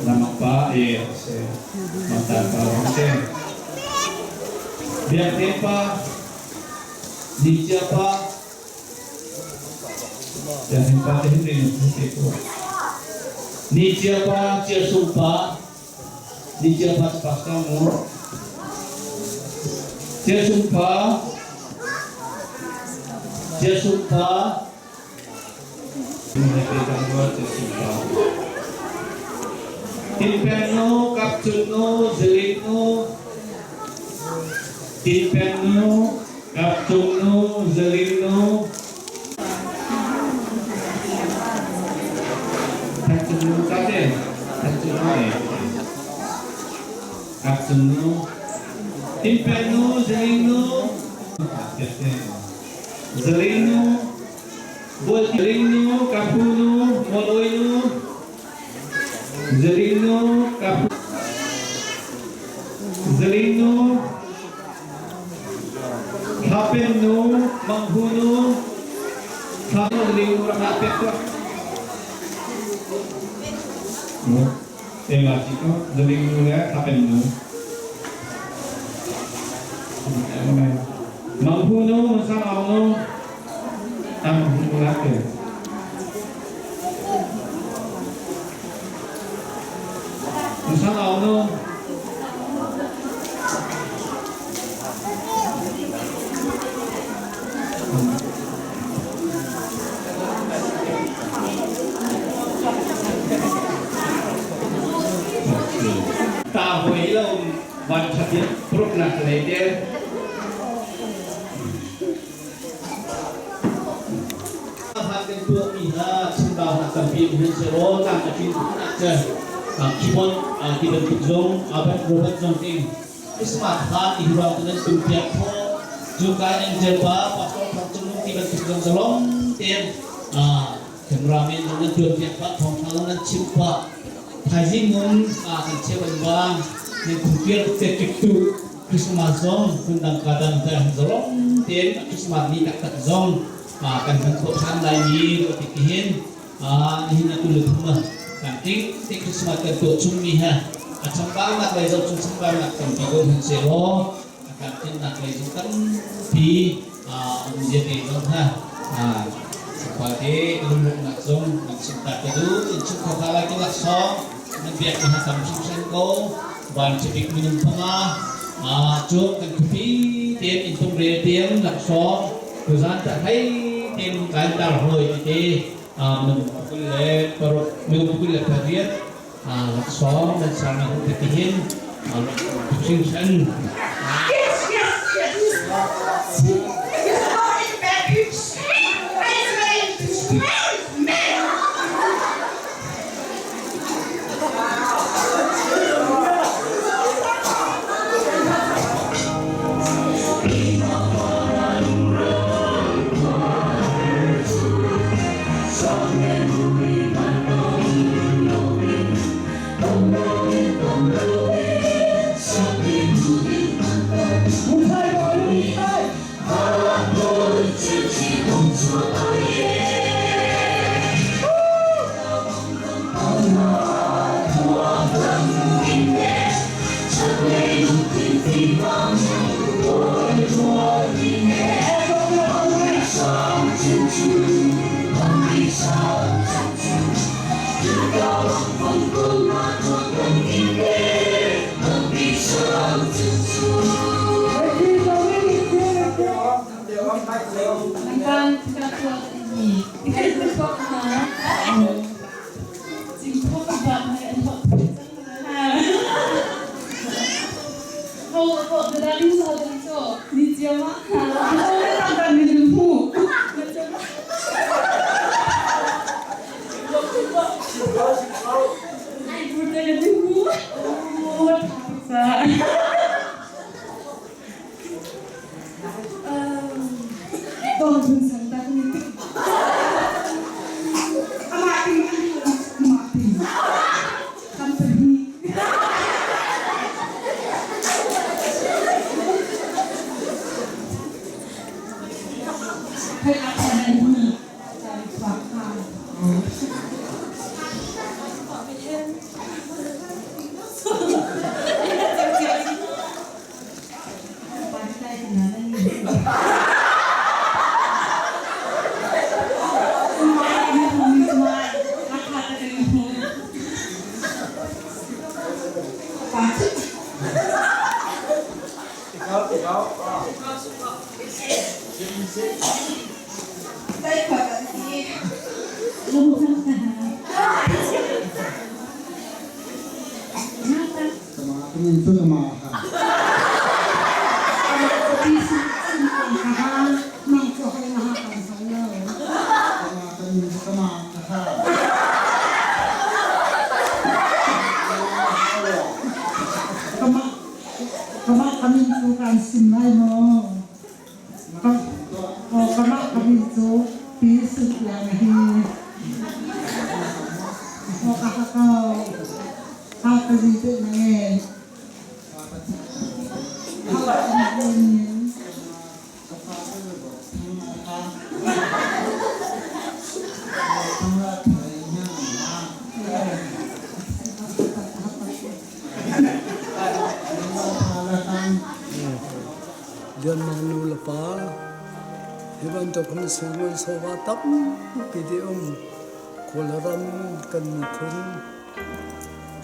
[SPEAKER 7] Lamang pa e se mantan pa rong te. Biak Hnem pa. Ni Cia pa. Biak Hnem pa te hin rin te ko. Ni Cia pa, Cia Sung pa. Ni Cia pa pastor mu. Cia Sung pa. Cia Sung pa. Tinpen nu, Kap Cun nu, Ziling nu, Tinpen nu, Kap Cung nu, Ziling nu, Than Cung nu ka te, Than Cung nu e, Kap Cung nu, Tinpen nu, Ziling nu, Ziling nu, Bualtling nu, Kapu nu, Moloi nu, Zaling nu, Kapu Zaling nu, Thlapen nu, Manghu nu, Thlapen Zaling nu rak pek tuah. Nu, Ema si ko, Zaling nu le Thlapen nu. Manghu nu, Sang Aung nu, Ang laki. Sang Aung nu. Ta hoi lo van thatit pruk nak lei te. Hlan kan tuahmi hna chambaunak tampi um hin sehlaw tlang a tlin tuk ahcun keyboard ti bantuk zong Robert zong ting Christmas hla ti hi ruang nan tum piak khawh Jukai Angel pa Pastor Thang Cung Nung ti bantuk zong zalong tein cameraman zong nan tuan piak pah thawngtha zong nan chim pah thaizing ngun kan cheu an bang nan kumkir te tik tu Christmas zong phundang ka dang te zalong tein Christmas ni taktak zong kan hman khawh ṭhan lai mi ruah tik hin nihin atu le thum kan ting te Christmas kan tuah chungmi he a chambaunak lei zoh cu chambaunak tampi ko hmanh sehlaw a kan tlinnak lei zong tampi um zia te zong ha te lunglawmhnak zong nan chim ta ka duh in chung kho lai ka laksawng nan biak mi ha tam hringhran ko van chabik minung panga cu kan khuapi tein in tung rel tiang laksawng tuzan ta hei tein kan tar hoi ti minung 26 minung 28 laksawng nan sang na ti hin hringhran.
[SPEAKER 19] Yes, yes, yes. Kamah kami cu kan sim lai maw? Kamah kami cu pi sut lang hi. Aw ka hakau. Ha ka zi te na nge. Ha ka zi
[SPEAKER 9] Lianmang nu le pa hi bantuk hin sunglawi sawva tampi te um Kawlram kan miphun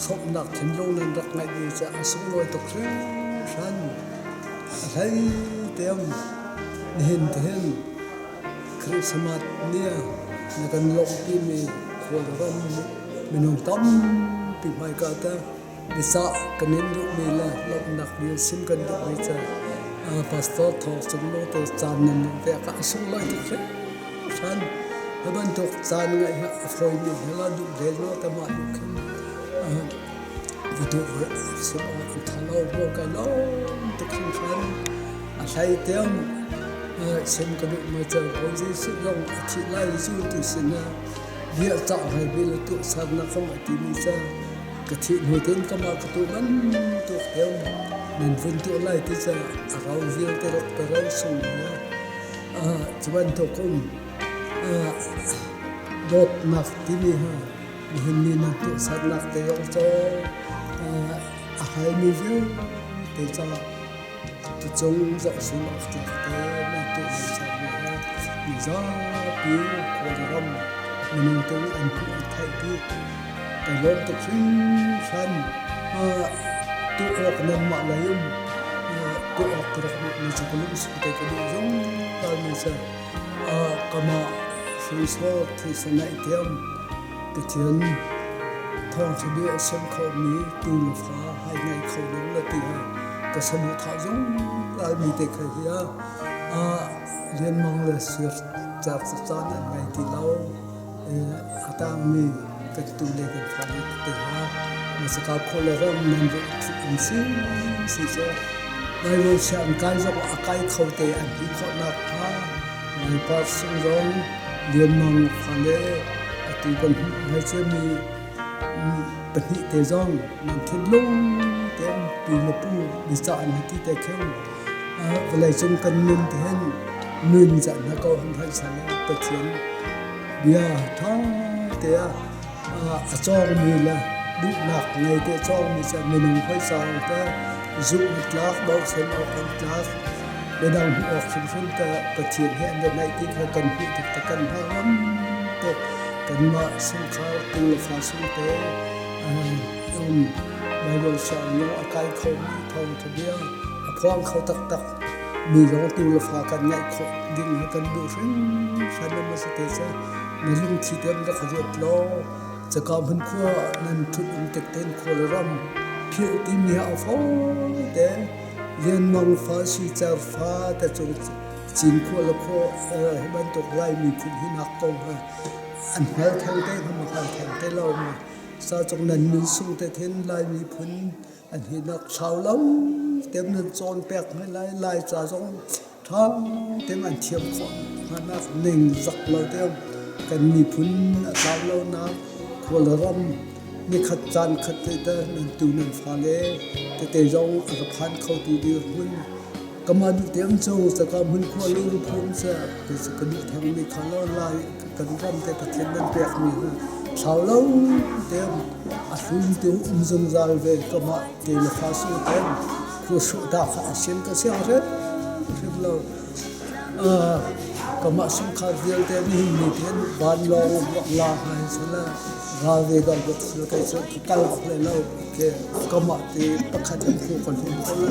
[SPEAKER 9] sawmnak thinlung nan rak ngeih mi cu a sunglawi tuk hringhran. A hlei te um nihin tihin Christmas ni na kan lawmhpi mi Kawlram minung tampi hmaika te biacah kan in duhmi le lawmhnak bia sim kan duhmi cu Pastor Thawng Cung Lung te caan nan nung pek ah a sunglawi tuk hringhran. Hi bantuk caan ngaih hi a fawimi hi la duh len lo te mah duh khin va duh sim awk an tha lo maw kai lawm tuk hringhran. A hlei tiang sim ka duh ma cu Bawi Jesuh zong a thih lai zultu sinah bia cah hlei bil a tuahsernak kong a timi cu ka thih hnu tin kamah ka tuah bantuk heu nan vun tuah lai ti cu a ro vialte rak ka ro sung hi cu bantuk um dawtnak timi ha nihin ni nan tuahsernak te zong cu a halmi vialte caah Tucung zohsun awk tlak te nan tuah nan sermi hi mizapi Kawlram minung tung an hmuh an theih dih. Ka lawm tuk hringhran. Tuah awk nanmah lei um tuah awk ka rak duh mi cu ka lungsi te ka duh zungzal mi cu kamah hrinsor thisa naih tiam Pathian thawngṭha bia a sem khomi tu le fa hai ngai kho ding la ti ha ka saduhthah zungzal mi te kha hi a lianmang le sir cak caan an ngei ti lo. A tangmi kan tu le kan fa le te ha masaka kho le ram nan an si si cu Bible siang kai zong a kai kho te an ti khawhnak kha Bawipa sung zong lianmang fa le atu kan hmuh ngai ciami pahnih te zong nan thinlung tein pi le pu biacah an ti te khin vawleicung kan nun te hin nun zan hna ko han hran san Pathian bia ṭha te ah a cawngmi le duhnak ngei te cawngmi cu minung hawisang te zumh tlak bochan awk an tlak Midang hmuh awk hrimhrim te Pathian he an naih ti kha kan hmuh tik te kan hna ngam tuk. Kanmah chungkhar tu le fa sung te um Bible siang lung a kai khomi thawngtha bia a phuang kho taktak mi zong tu le fa kan ngaih khawh ding hi kan duh hringhran a si te ca na lungthli tem rak ruat law caka hmun khua nan ṭhut um tik ten khua le ram philh timi a fawi te Lianmang fa Suicar fa te cu Cinkhua le khua hi bantuk Lai miphun hi nak kong ha an hngal theng te hna ma hngal theng te lo ma sa cung nan min sung te then Lai miphun an hi nak thlau lo tem nan cawn pek hna lai Lai ca zong tha tem an thiam khawh hna nak ning zak lo tem kan miphun a tlau lo nak khua le ram Nikhat caan khat te te nan tu nan fale tete zong a ka phan kho tu dirhmun kama duh te am cho saka mun khua lu ru phum sa te ka duh thang mi kha lo lai kan ram te Pathian nan pek mi ha thlau lo te a hlum tu um zungzal ve kama te le fa su te khu su da kha a sian ka siang re. hrim lo. Kamah chungkhar vialte nihin ni tian vanlawng a buak la hna hi sila ral ve dal bak sila kei cu ka kal bak lai lo. Ke kamah te pakhat an khu kan hum ko la.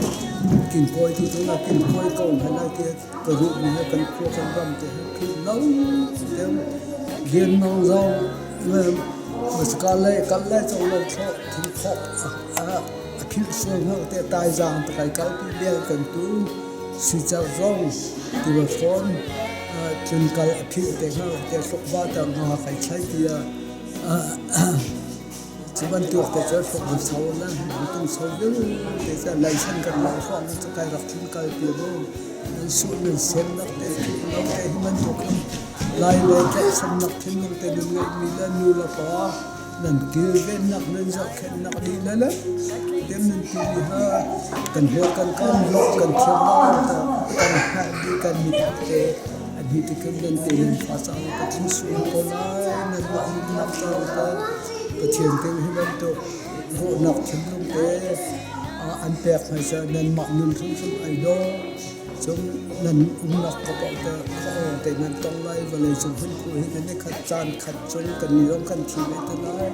[SPEAKER 9] Kin kawi tu tu la kin kawi ko hna lai te ka ruh mi he kan khua kan ram te he philh lo tem lian nong zong Masika le kal le cong lo thlo thing khok a philh sual hna te tai zaang te kai kal pi bel kan tu si cer zong tiva hrawn tlun kal a philh te hna te hlok ba ta nga kai thlai tia cu bantuk te cu hlok bu so la tung so vial te ca laisan kan lo hrawng cu kai rak tlun kal pi mu nan su nan sen nak te lo te hi bantuk lai le tlaihchannak thinlung te nan ngeihmi le nu le pa nan kilvennak nan zohkhenhnak dih le le dem nan ti mi ha kan huat kan kan lok kan thiam lo kan hngalh dih kan mit te a hi tikin nan te nan fa cang Pathian sung ko lai nan mah nunnak cang te Pathian te hi bantuk ruahnak thinlung te an pek hmaisa nan mah nun hrimhrim ai dawh. Cun nan umnak ka paoh te khuaawng te nan tong lai. Vawleicung hun khu hi nan i khat caan khat cun kan ni zong kan thi ve te lai.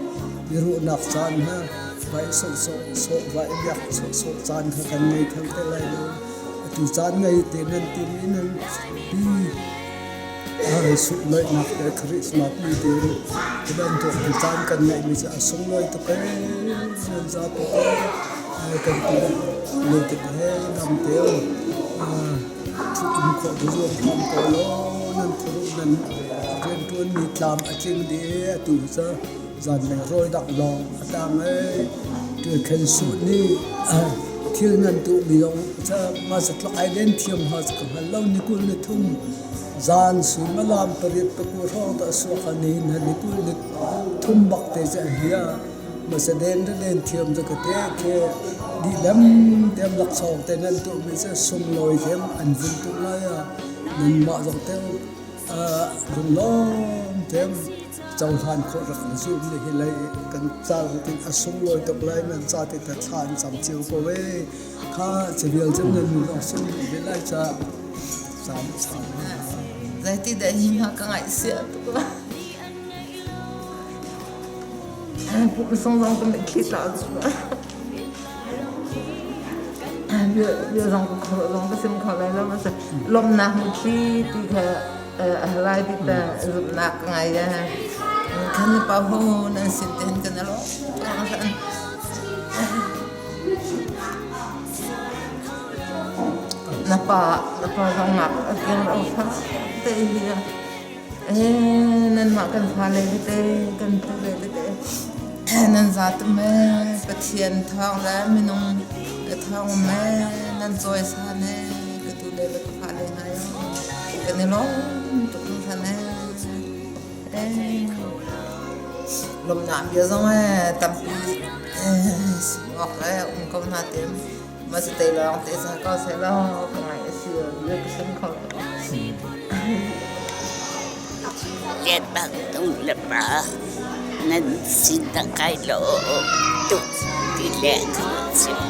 [SPEAKER 9] Miruhnak caan ha vai sawhsawh sawh vai biak sawhsawh caan kha kan ngei theng te lai lo. Atu caan ngei te nan tim i nan pi sunglawihnak te Christmas ni te ti bantuk caan kan ngeihmi cu a sunglawi tuk ee nan zapi te kan ti le te he dam te thu um khawh tu zuam hram ko law nan khuaruh nan riantuan mi tlam a tling dih ee atu cu zanlei rawl dak lawng a tang ee tuikhen suh nih thil nan tuh mi zong ca ma zatlak ai den thiam ha ka hngal lo ni kul ni thum zan suimilam pariat pakua hrawng ta suak a ni na ni kul ni thum bak te ca hia masa den da den thiam za ka te ke di lam tem lak song te nan tu mi ca sunglawi them an vun tu lai a nan mah zong te lunglawm tem cohlan khawh rak na zum ni hi lei kan cal tin a sunglawi tuk lai nan ca te ta thla an cam cio ko e kha civil cun nan nu lawng sim ve lai ca cam cham.
[SPEAKER 2] Zeiti dah hi ma ka ngaih sia tuk la. Pu song zong ka mitthli tla cu. Bia zong ka khor zong ka sim kho lai lo ma lomnak mitthli ti kha lai ti ta zumhnak ka ngai ya. Kan pa ho nan sin te hin kan alo. Na pa na pa zong ngak a keng ro fa te hi eh nanmah kan fale tete kan tule tete nan za tu me Pathian thawng le minung thawng me nan cawi san e ka tule le ka fale hna yo kan i lawm tuk hringhran e. Lawmhnak bia zong tampi awk le um ko hna te ma si te lawng te sa ko seh law ka ngaih a si bia ka sim kho lo.
[SPEAKER 20] Lian bang tung le pa nan sin tak kai lo tuk ti le kan sim.